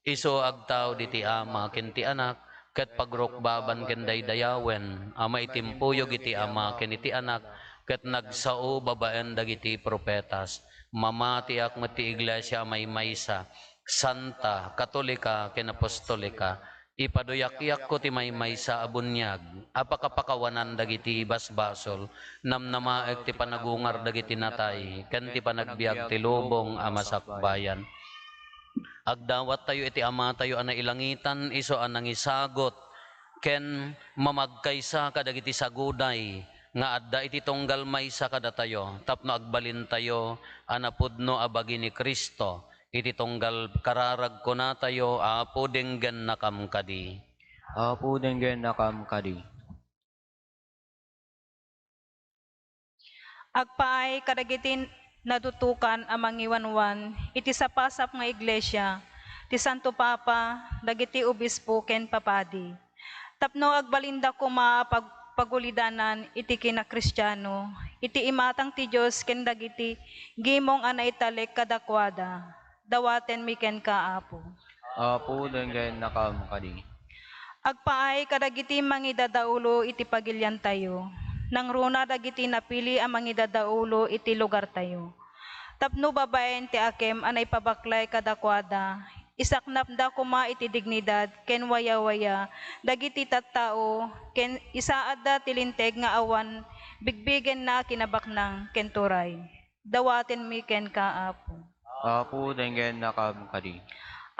Isu agtao diti Ama ken ti Anak, ket pagrukbaban ken daydayawen a maitimpuyog iti Ama ken iti Anak, ket nagsao babaen dagiti profetas. Mamatiak met ti iglesia a maymaysa, santa, katolika, ken apostolika. Ipaduyakko ti maymaysa a buniag a pakapakawanan dagiti basbasol, namnamaek ti panagungar dagiti natay, ken ti panagbiag ti lubong a masakbayan. Agdawattayo iti Amatayo a nailangitan, isu a nangisagut ken mamagkaysa kadagiti saguday nga adda iti tunggal maysa kadatayo, tapno agbalintayo a napudno a bagi ni Cristo. Iti tunggal kararag kunatayo, Apo, denggennakam kadi. Apo, denggennakam kadi. Agpaay kadagiti nadutokan a mangiwanwan iti sapasap nga iglesia, ti Santo Papa, dagiti obispo ken papadi, tapno agbalinda koma a pag-, pagulidanan iti kinakristiano iti imatang ti Dios ken dagiti gimong a naitalek kadakuada. Dawatenmi kenka, Apo. Apo, denggennakam kadi. Agpaay kadagiti mangidadaulo iti pagiliantayo. Nangruna dagiti napili a mangidadaulo iti lugartayo. Tapno babaen ti akem a naipabaklay kadakuada, isaknapda koma iti dignidad ken wayawaya dagiti tattao ken isaadda ti linteg nga awan bigbigenna kinabaknang ken turay. Dawatenmi kenka, Apo. Apo, denggennakam kadi.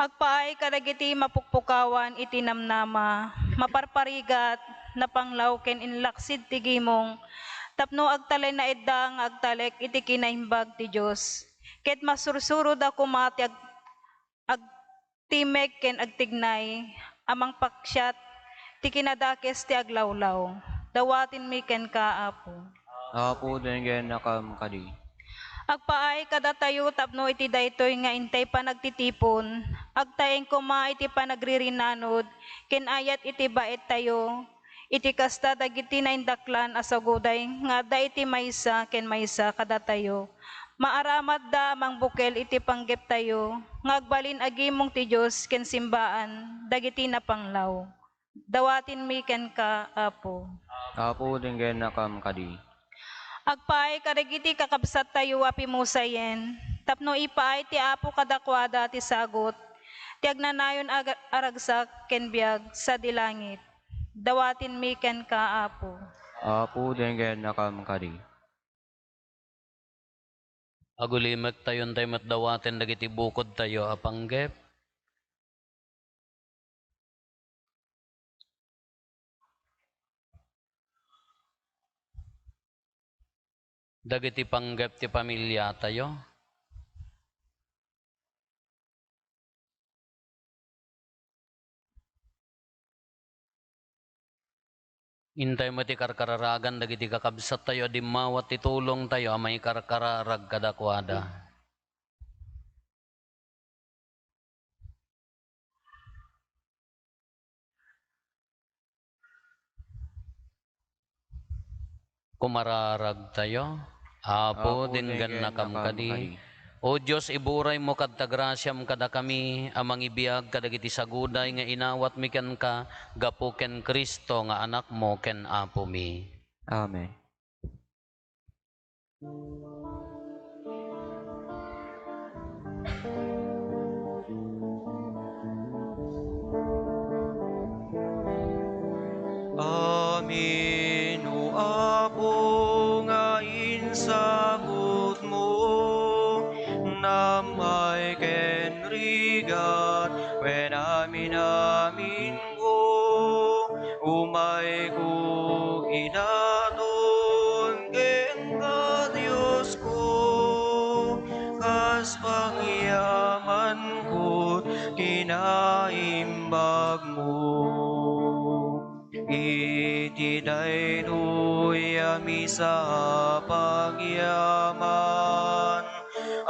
Agpaay kadagiti mapukpukawan iti namnama, maparparigat, napanglaw ken inlaksid ti gimong, tapno agtalinaedda nga agtalek iti kinaimbag ti Dios, ket masursuroda koma ti ag-, agtimek ken agtignay a mangpaksiat ti kinadakes ti aglawlaw. Dawatenmi kenka, Apo. Apo, denggennakam kadi. Agpaay kadatayo tapno iti daytoy nga intay panagtitipon, agtaeng koma iti panagririnanod ken ayat iti baettayo, iti kasta dagiti naindaklan a saguday nga adda iti maysa ken maysa kadatayo. Maaramatda a mangbukel iti panggeptayo nga agbalin a gimong ti Dios ken simbaan dagiti napanglaw. Dawatenmi kenka, Apo. Apo, denggennakam kadi. Agpaay kadagiti kakabsattayo a pimusayen, tapno ipaay ti Apo kadakuada ti sagut, ti agnanayon a, a ragsak ken biag sadi langit. Dawatenmi kenka, Apo. Apo, denggennakam kadi. Agulimektayo intay met dawaten dagiti bukodtayo a panggep. Dagiti panggep ti pamiliatayo. Intay met ti karkararagan dagiti kakabsattayo a dimmawat ti tulongtayo a maikarkararag kadakuada. Kumararagtayo. Apo, Apo, denggennakam denggennakam kadi. Kadi. O Dios, iburaymo kad ta grasiam kadakami a mangibiag kadagiti saguday nga inawatmi kenka gapu ken Cristo nga Anakmo ken Apomi. Amen. Amin, O Apo, nga insagutmo, namay ken rigat, wen amin-amin Umayko idaton kenka, Diosko, kas pagyamanko, kinaimbagmo. Iti daytoy a misa a pagyaman,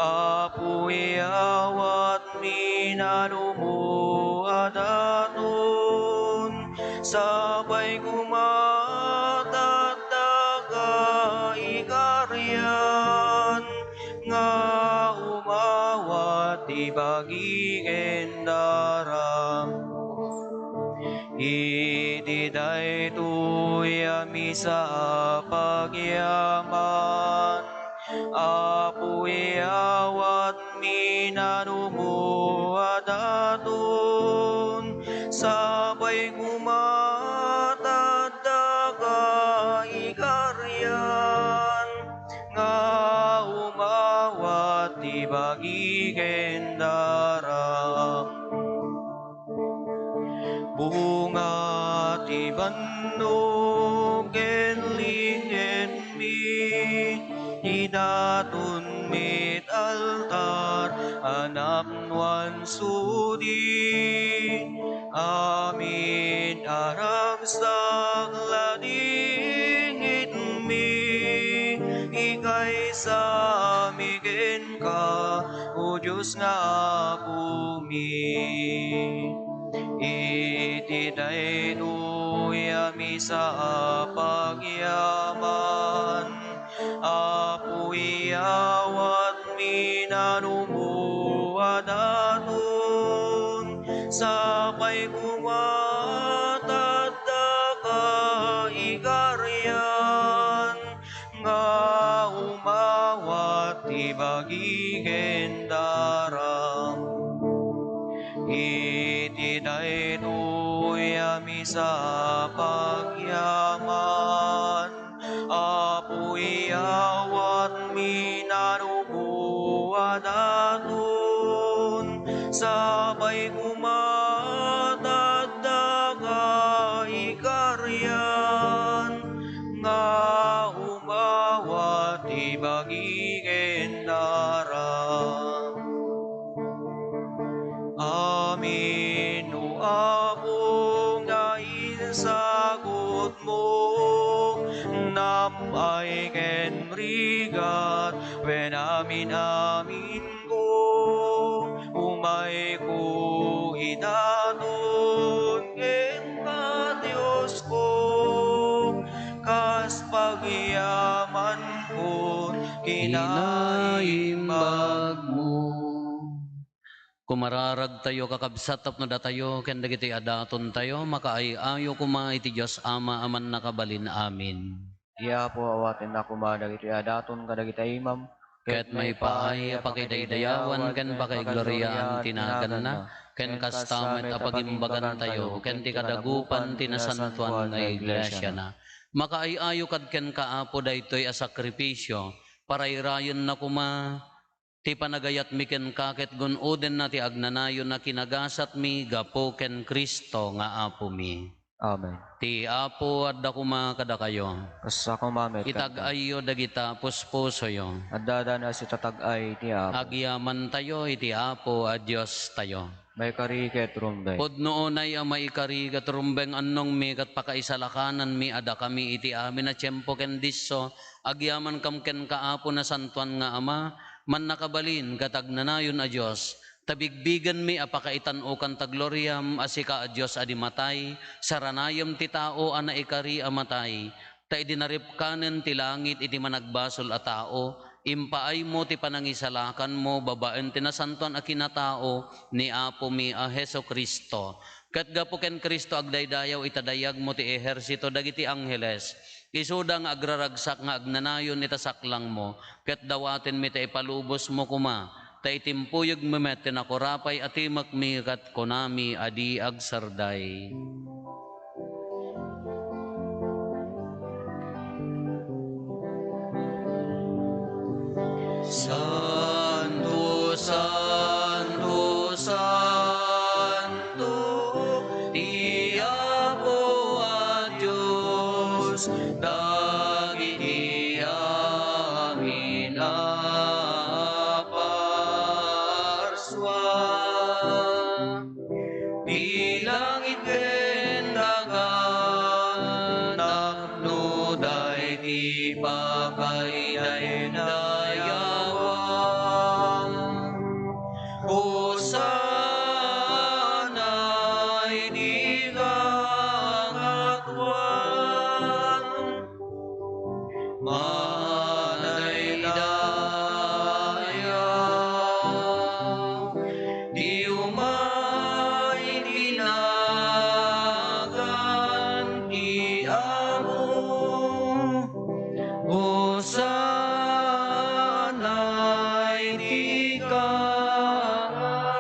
Apo, iyawatmi nanumo a daton, sapay koma ta adda kaigarian nga umawat ti bagi ken daram. Iti daytoy a misa a pagyaman, Apo, iyawatmi nanumo a daton, sapay koma ta adda kaigarian nga umawat ti bagi ken daram. Bunga ti bannog ken linggenmi, ti daton met altar a napnoan sudi. Amin a ragsak ladingitmi, ikaysami kenka, O Dios nga Apomi. Iti daytoy a misa a pagyaman, Apo, iyawatmi nanumo a daton, sapay koma ta addaka ikarian, nga umawat ti bagi ken daram. Iti daytoy a misa a pagyaman, Apo, iyawatmi nanumo a daton, sapay koma ta addaka ikarian, nga umawat ti bagi ken daram. Amin, O Apo, nga insagutmo, nam-ay ken rigat, wen amin-aminko, umayko idaton kenka, Diosko, kas pagyamanko, kinaimbagmo. Kumararagtayo, kakabsat, tapno datayo ken dagitoy a datontayo makaay-ayo koma iti Dios Ama a Mannakabalin. Amin. Ti Apo, awatenna koma dagitoy a daton kadagiti imam, ket maipaay a pakidaydayawan ken pakaigloriaan ti naganna, ken kasta met a pagimbagantayo ken ti kadagupan ti nasantoan nga iglesiana. Makaay-ayo kad kenka, Apo, daytoy a sakrifisio, parayrayenna koma ti panagayatmi kenka ket gun-odenna ti agnanayon a kinagasatmi gapu ken Cristo nga Apomi. Amen. Ti Apo adda koma kadakayo. Kasta koma met kenka. Itag-ayyo dagita puspusoyo. Addadan a sitatag-ay ti Apo. Agyamantayo iti Apo a Diostayo. Maikari ket rumbeng. Pudno unay a maikari ket rumbeng, annongmi ket pakaisalakananmi a dakami iti amin a tiempo ken disso, agyamankam kenka, Apo, nasantoan nga Ama, mannakabalin ket agnanayon a Dios, ta bigbigenmi a pakaitan-okan ta gloriam a sika a Dios a di matay, saranayem ti tao a naikari a matay, ta idi naripkanen ti langit iti managbasol a tao, impaaymo ti panangisalakanmo babaen ti nasantoan a kinatao ni Apomi a Jesu-Cristo. Ket gapu ken Cristo agdaydayaw ita dayagmo ti ehersito dagiti angheles. Isuda nga agraragsak nga agnanayon ita saklangmo, ket dawatenmi ta ipalubosmo koma, ta itimpuyegmi met ti nakurapay a timekmi ket kunami a di agserday. Santo, santo, santo, ti Apo a Dios, dagiti amin a parsua. Ti langit ken daga, napnoda iti pakaidaydayawan. Hosanna iti kangatoan. Madaydaya ti umay iti nagan ti Apo. Hosanna iti kangatoan.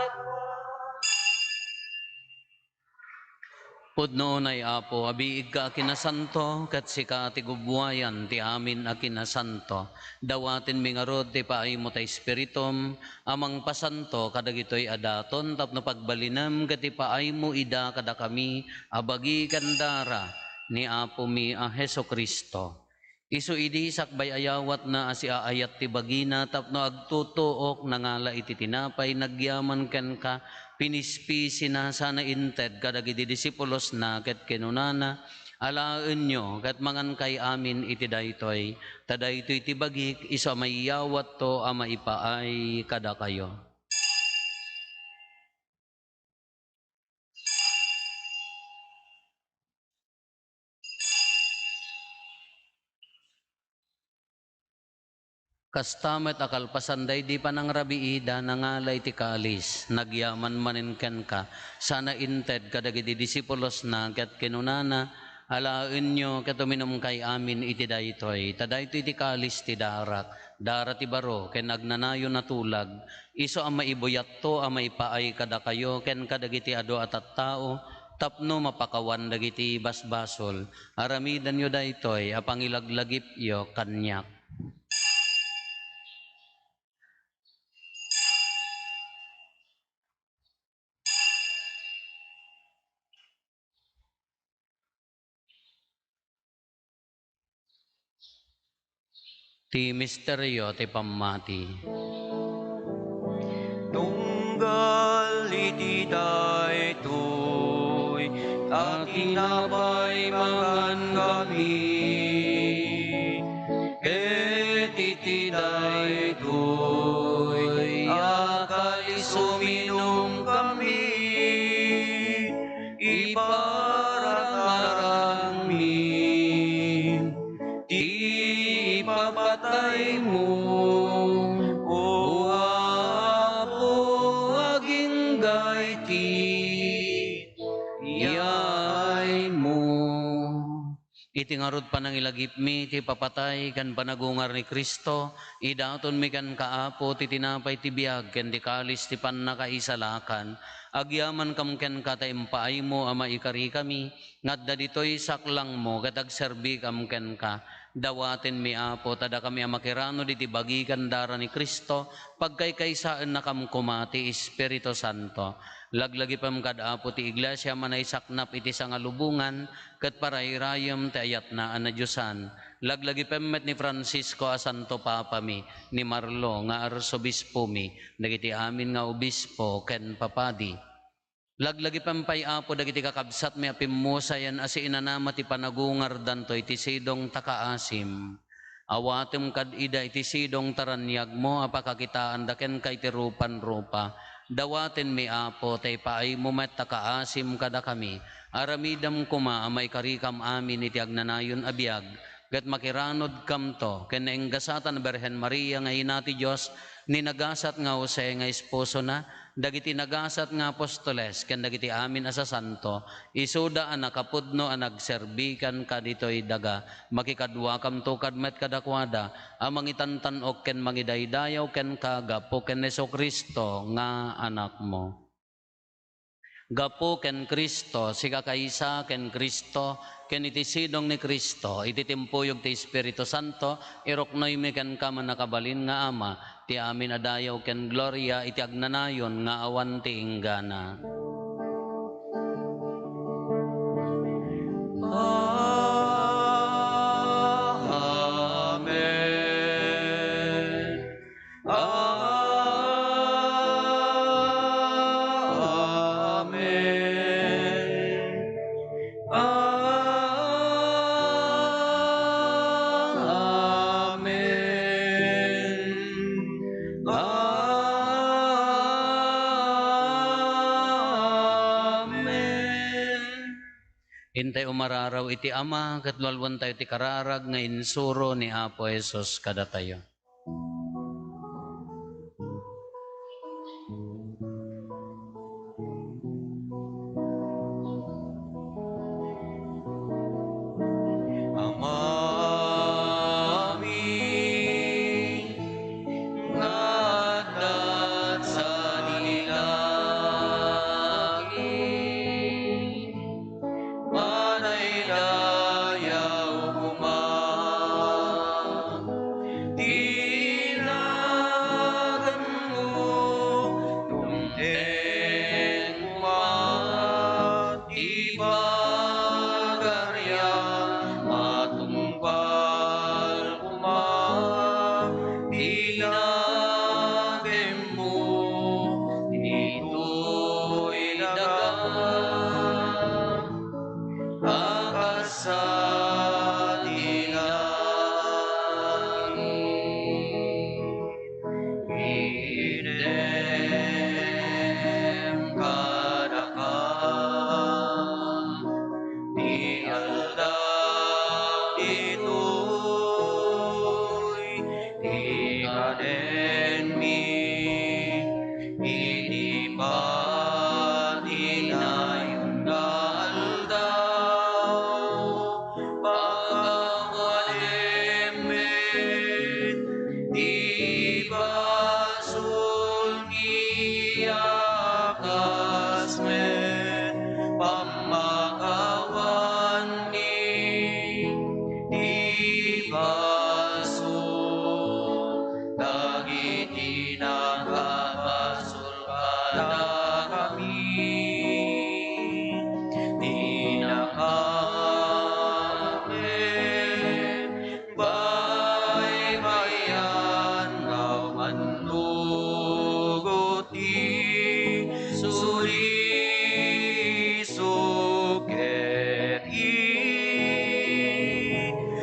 Pudno unay, Apo, a biigka a kinasanto, ket sika ti gubbuayan ti amin a kinasanto. Dawatenmi ngarud ti paaymo ta Espiritum a mangpasanto kadagitoy a daton tapno pagbalinem ket ipaaymo ida kadakami a bagi ken dara ni Apomi a Jesu-Cristo. Isu idi sakbay ayawatna a siaayat ti bagina tapno agtutuok, nangala iti tinapay, nagyaman kenka, pinispisina, sana inted kadagiti disipulosna, ket kinunana, "Alaenyo ket mangankay amin iti daytoy, ta daytoy ti bagik, isu a maiyawatto a maipaay kadakayo." Kasta met a kalpasan daydi panangrabiida, nangala iti kalis, nagyaman manen kenka, sana inted kadagiti disipulosna, ket kinunana, "Alaenyo ket uminumkay amin iti daytoy, ta daytoy ti kalis ti darak, dara ti baro ken agnanayon a tulag, isu a maibuyatto a maipaay kadakayo ken kadagiti adu a tattao tapno mapakawan dagiti basbasol. Aramidenyo daytoy a pangilaglagipyo kaniak." Ti misterio ti pammati. Tunggal iti daytoy a tinapay mangankami, ket iti daytoy a kalis uminumkami, iparangarangmi ti ipapataymo, O Apo, agingga iti yaaymo. Iti ngarud panangilagipmi ti ipapatay ken panagungar ni Cristo, idatonmi kenka, Apo, ti tinapay ti biag ken ti kalis ti pannakaisalakan. Agyamankam kenka ta impaaymo a maikarikami, nga adda ditoy saklangmo ket agserbikam kenka. Dawatenmi, Apo, ta dakami a makiranod iti bagi ken dara ni Cristo, pagkaykaysaennakam koma ti Espiritu Santo. Laglagipem kad, Apo, ti Iglesia a manaysaknap iti sangalubongan ket parayrayem ti ayatna a nadiosan. Laglagipem met ni Francisco a Santo Papami, ni Marlo nga Arsobispomi, dagiti amin nga obispo ken papadi. Laglagipem pay, Apo, dagiti kakabsatmi a pimmusayen a siinanama ti panagungardanto iti sidong ta kaasim. Awatem kad ida iti sidong ta raniagmo a pakakitaanda kenka iti rupanrupa. Dawatenmi, Apo, ta ipaaymo met ta kaasim kadakami. Aramidem koma a maikarikam amin iti agnanayon a biag, ket makiranodkamto ken nainggasatan a Birhen Maria nga ina ti Dios, ni nagasat nga Jose nga esposona, dagiti nagasat nga apostoles, ken dagiti amin a sasanto, isuda a nakapudno a nagserbi kenka ditoy daga. Makikaduakamto kad met kadakuada a mangitantan-ok ken mangidaydayaw kenka gapu ken Jesu-Cristo nga Anakmo. Gapu ken Cristo, sikakaysa ken Cristo, ken iti sidong ni Cristo, iti timpuyog ti Espiritu Santo, iruknoymi kenka, Mannakabalin nga Ama, ti amin a dayaw ken gloria iti agnanayon nga awan ti inggana. Amen. Amen. Amen. Intay umararaw iti Ama, ket lualuantayo ti kararag nga insuro ni Apo Jesus kadatayo. Amami nga adda sadi langit, madaydayaw koma ti naganmo, dumteng koma ti pagarian, matungpal koma ti nakemmo ditoy daga a kas sadi langit. Itedem kadaka ti aldaw ditoy, ti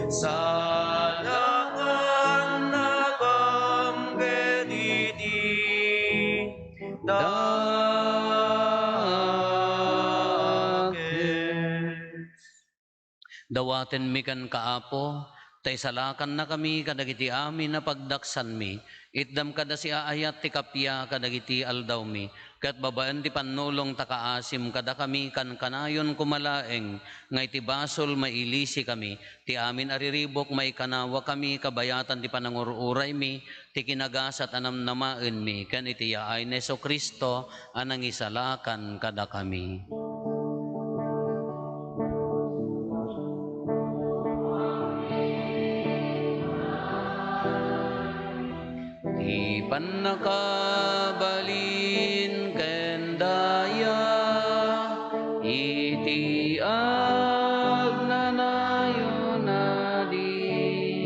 Salakannakam ken iti dakes. Dawatenmi kenka, Apo, ta isalakannakami kadagiti amin a pagdaksanmi. Itdam kada siaayat ti kappia kadagiti aldawmi, ket babaen ti pannulong ta kaasim kadakami, kankanayon koma laeng nga iti basol mailisikami. Ti amin a riribuk maikanawakami kabayatan ti panangur-uraymi, ti kinagasat a namnamaenmi, ken iti yaay ni Jesu-Cristo a nangisalakan kadakami. Ti pannakabalin ken daya iti agnanayon a di.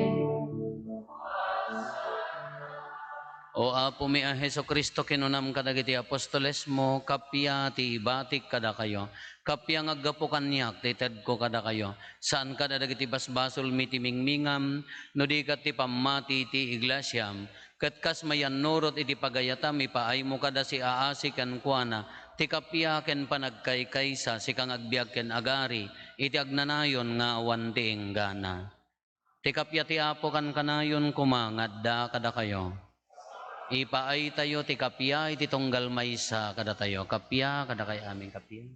O Apomi a Jesu-Cristo, kinunam kadagiti apostolesmo, kappia ti ibatik kadakayo. Kappia nga aggapu kaniak ti itedko kadakayo. Saan kada dagiti basbasolmi ti mingmingam, no di ket ti pammati ti iglesiam. Ket kas mayannurot iti pagayatam, ipaaymo kada siaasi kenkuana ti kappia ken panagkaykaysa, sika nga agbiag ken agari iti agnanayon nga awan ti inggana. Ti kappia ti Apo kankanayon koma nga adda kadakayo. Ipaaytayo ti kappia iti tunggal maysa kadatayo. Kappia kadakay amin, kappia.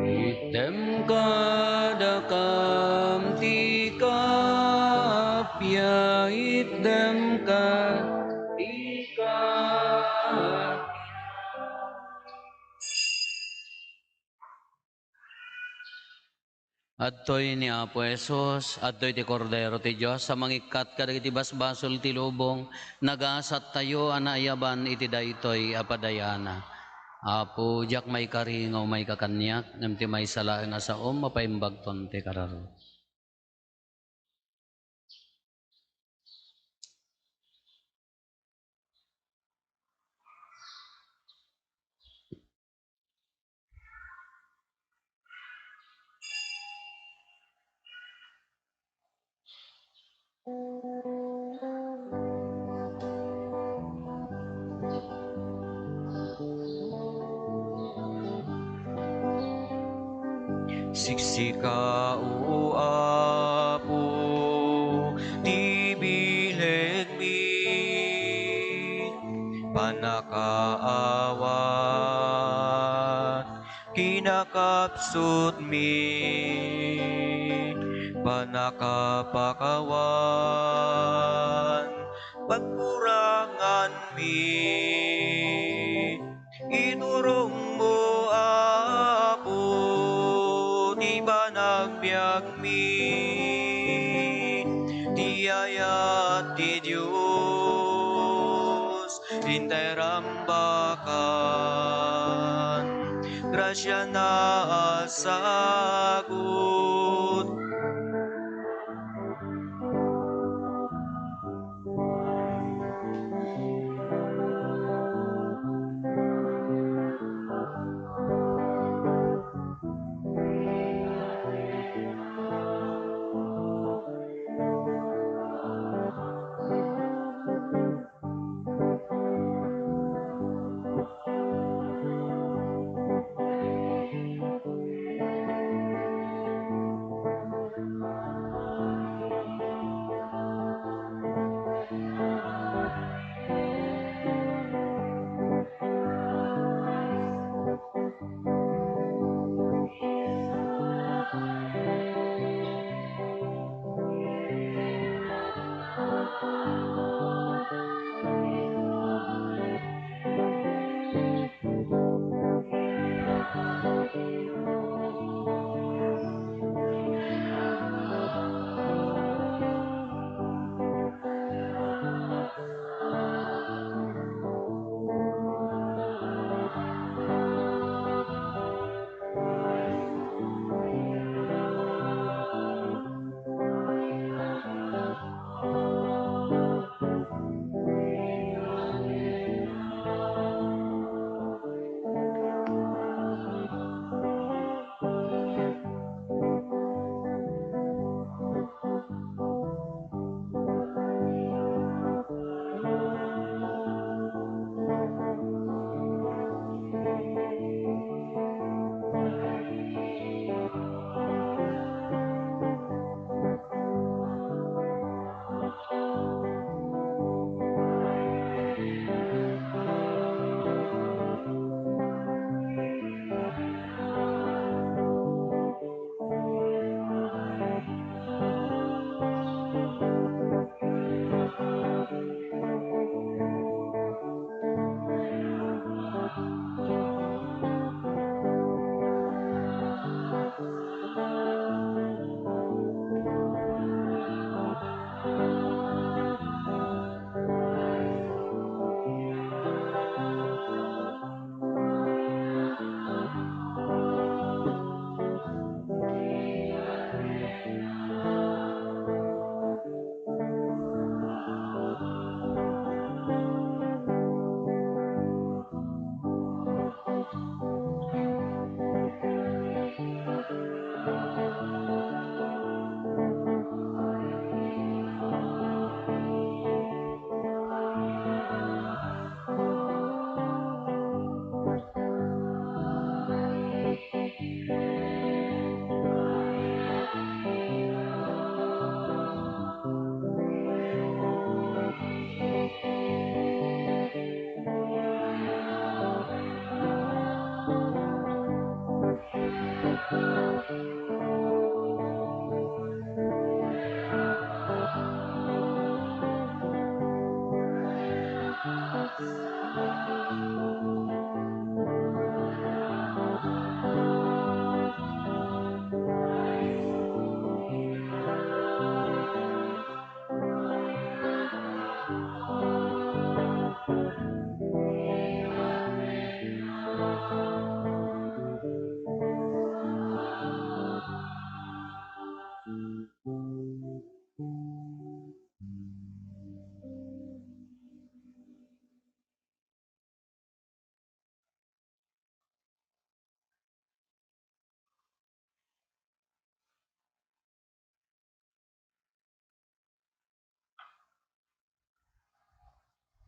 Itdem kadakam ti kappia, itdem ka ti kappia. Adtoy ni Apo Jesus, adtoy ti Kordero ti Dios a mangikkat kadagiti basbasol ti lubong. Nagasattayo a naayaban iti daytoy a padayana. Apo, diak maikari nga umayka kaniak, ngem ti maysa laeng a saom, mapaimbagton ti kararua. Siksika, O Apo, ti bilegmi, pannakaawat, kinakapsutmi, pannakapakawan, pagkuranganmi. Iturongmo, Apo, ti panagbiagmi, ti ayat ti Dios, inta irambakan, grasiana a sagut.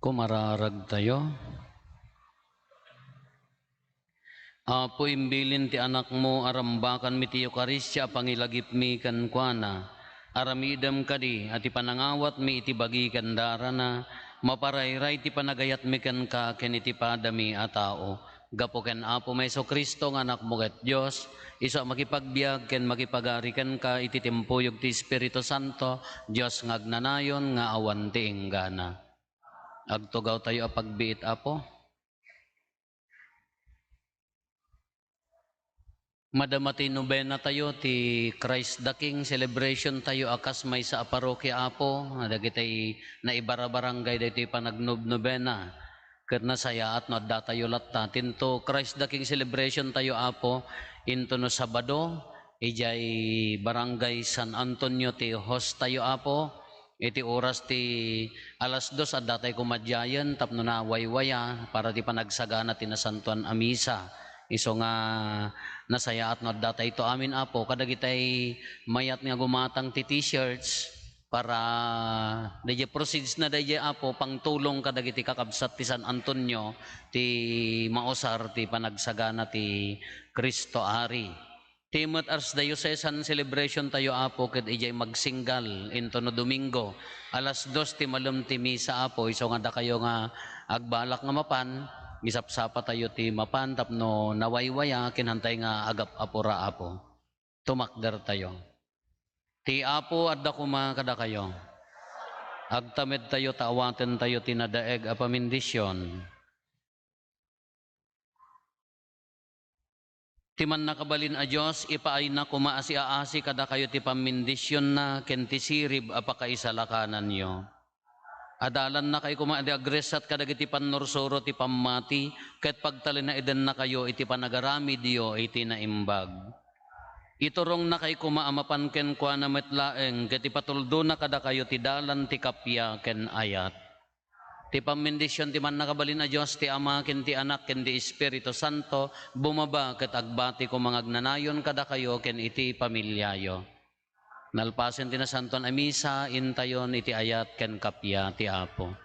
Kumararagtayo. Apo, imbilin ti Anakmo a rambakanmi ti Eukaristia a pangilagipmi kenkuana. Aramidem kadi a ti panangawatmi iti bagi ken darana maparayray ti panagayatmi kenka ken iti padami a tao. Gapu ken Apomi Jesu-Cristo nga Anakmo ket Dios, isu a makipagbiag ken makipagari kenka iti timpuyog ti Espiritu Santo, Dios nga agnanayon nga awan ti inggana. Agtugawtayo a pagbiit, Apo. Madama ti nobenatayo, ti Christ the King celebration tayo a kas maysa a parokya, Apo, dagiti naibarabarangay daytoy panagnobnobena. Ket nasayaat no addatayo latta. Tinto Christ the King celebration tayo, Apo, into no Sabado, idiay Barangay San Antonio ti host tayo, Apo. Iti oras ti alas dos, adda tay koma diayen tapno nawaywaya para ti panagsagana ti nasantoan a misa. Isu nga nasayaat no adda tayto amin, Apo, kadagitay mayat nga gumatang ti T-shirts para daydiay proceeds na daydiay, Apo, pangtulong kadagiti kakabsat ti San Antonio ti mausar ti panagsagana ti Cristo Ari. Ti met Archdiocesan celebration tayo, Apo, ket idiay magsinggal into no Domingo. Alas dos ti malem ti misa, Apo, isu nga dakayo nga agbalak nga mapan, isapsapa tayo ti mapan tapno nawaywaya ken hantay nga agap-apura, Apo. Tumakder tayo. Ti Apo adda koma kadakayo. Agtamed tayo ta awaten tayo ti nadaeg a pamindision. Ti Mannakabalin a Dios, ipaayna koma a siaasi kadakayo ti pammindisionna ken ti sirib a pakaisalakananyo. Adalannakay koma a di agressat kadagiti pannursuro ti pammati, ket pagtalinaedennakayo iti panagaramidyo iti naimbag. Iturongnakay koma a mapan kenkuana met laeng, ket ipatuldona kadakayo ti dalan ti kappia ken ayat. Ti pammindision ti Mannakabalin a Dios, ti Ama, ken ti Anak, ken ti Espiritu Santo, bumaba ket agbati koma nga agnanayon kadakayo ken iti familiayo. Nalpasen ti nasantoan a misa, intayon iti ayat ken kappia ti Apo.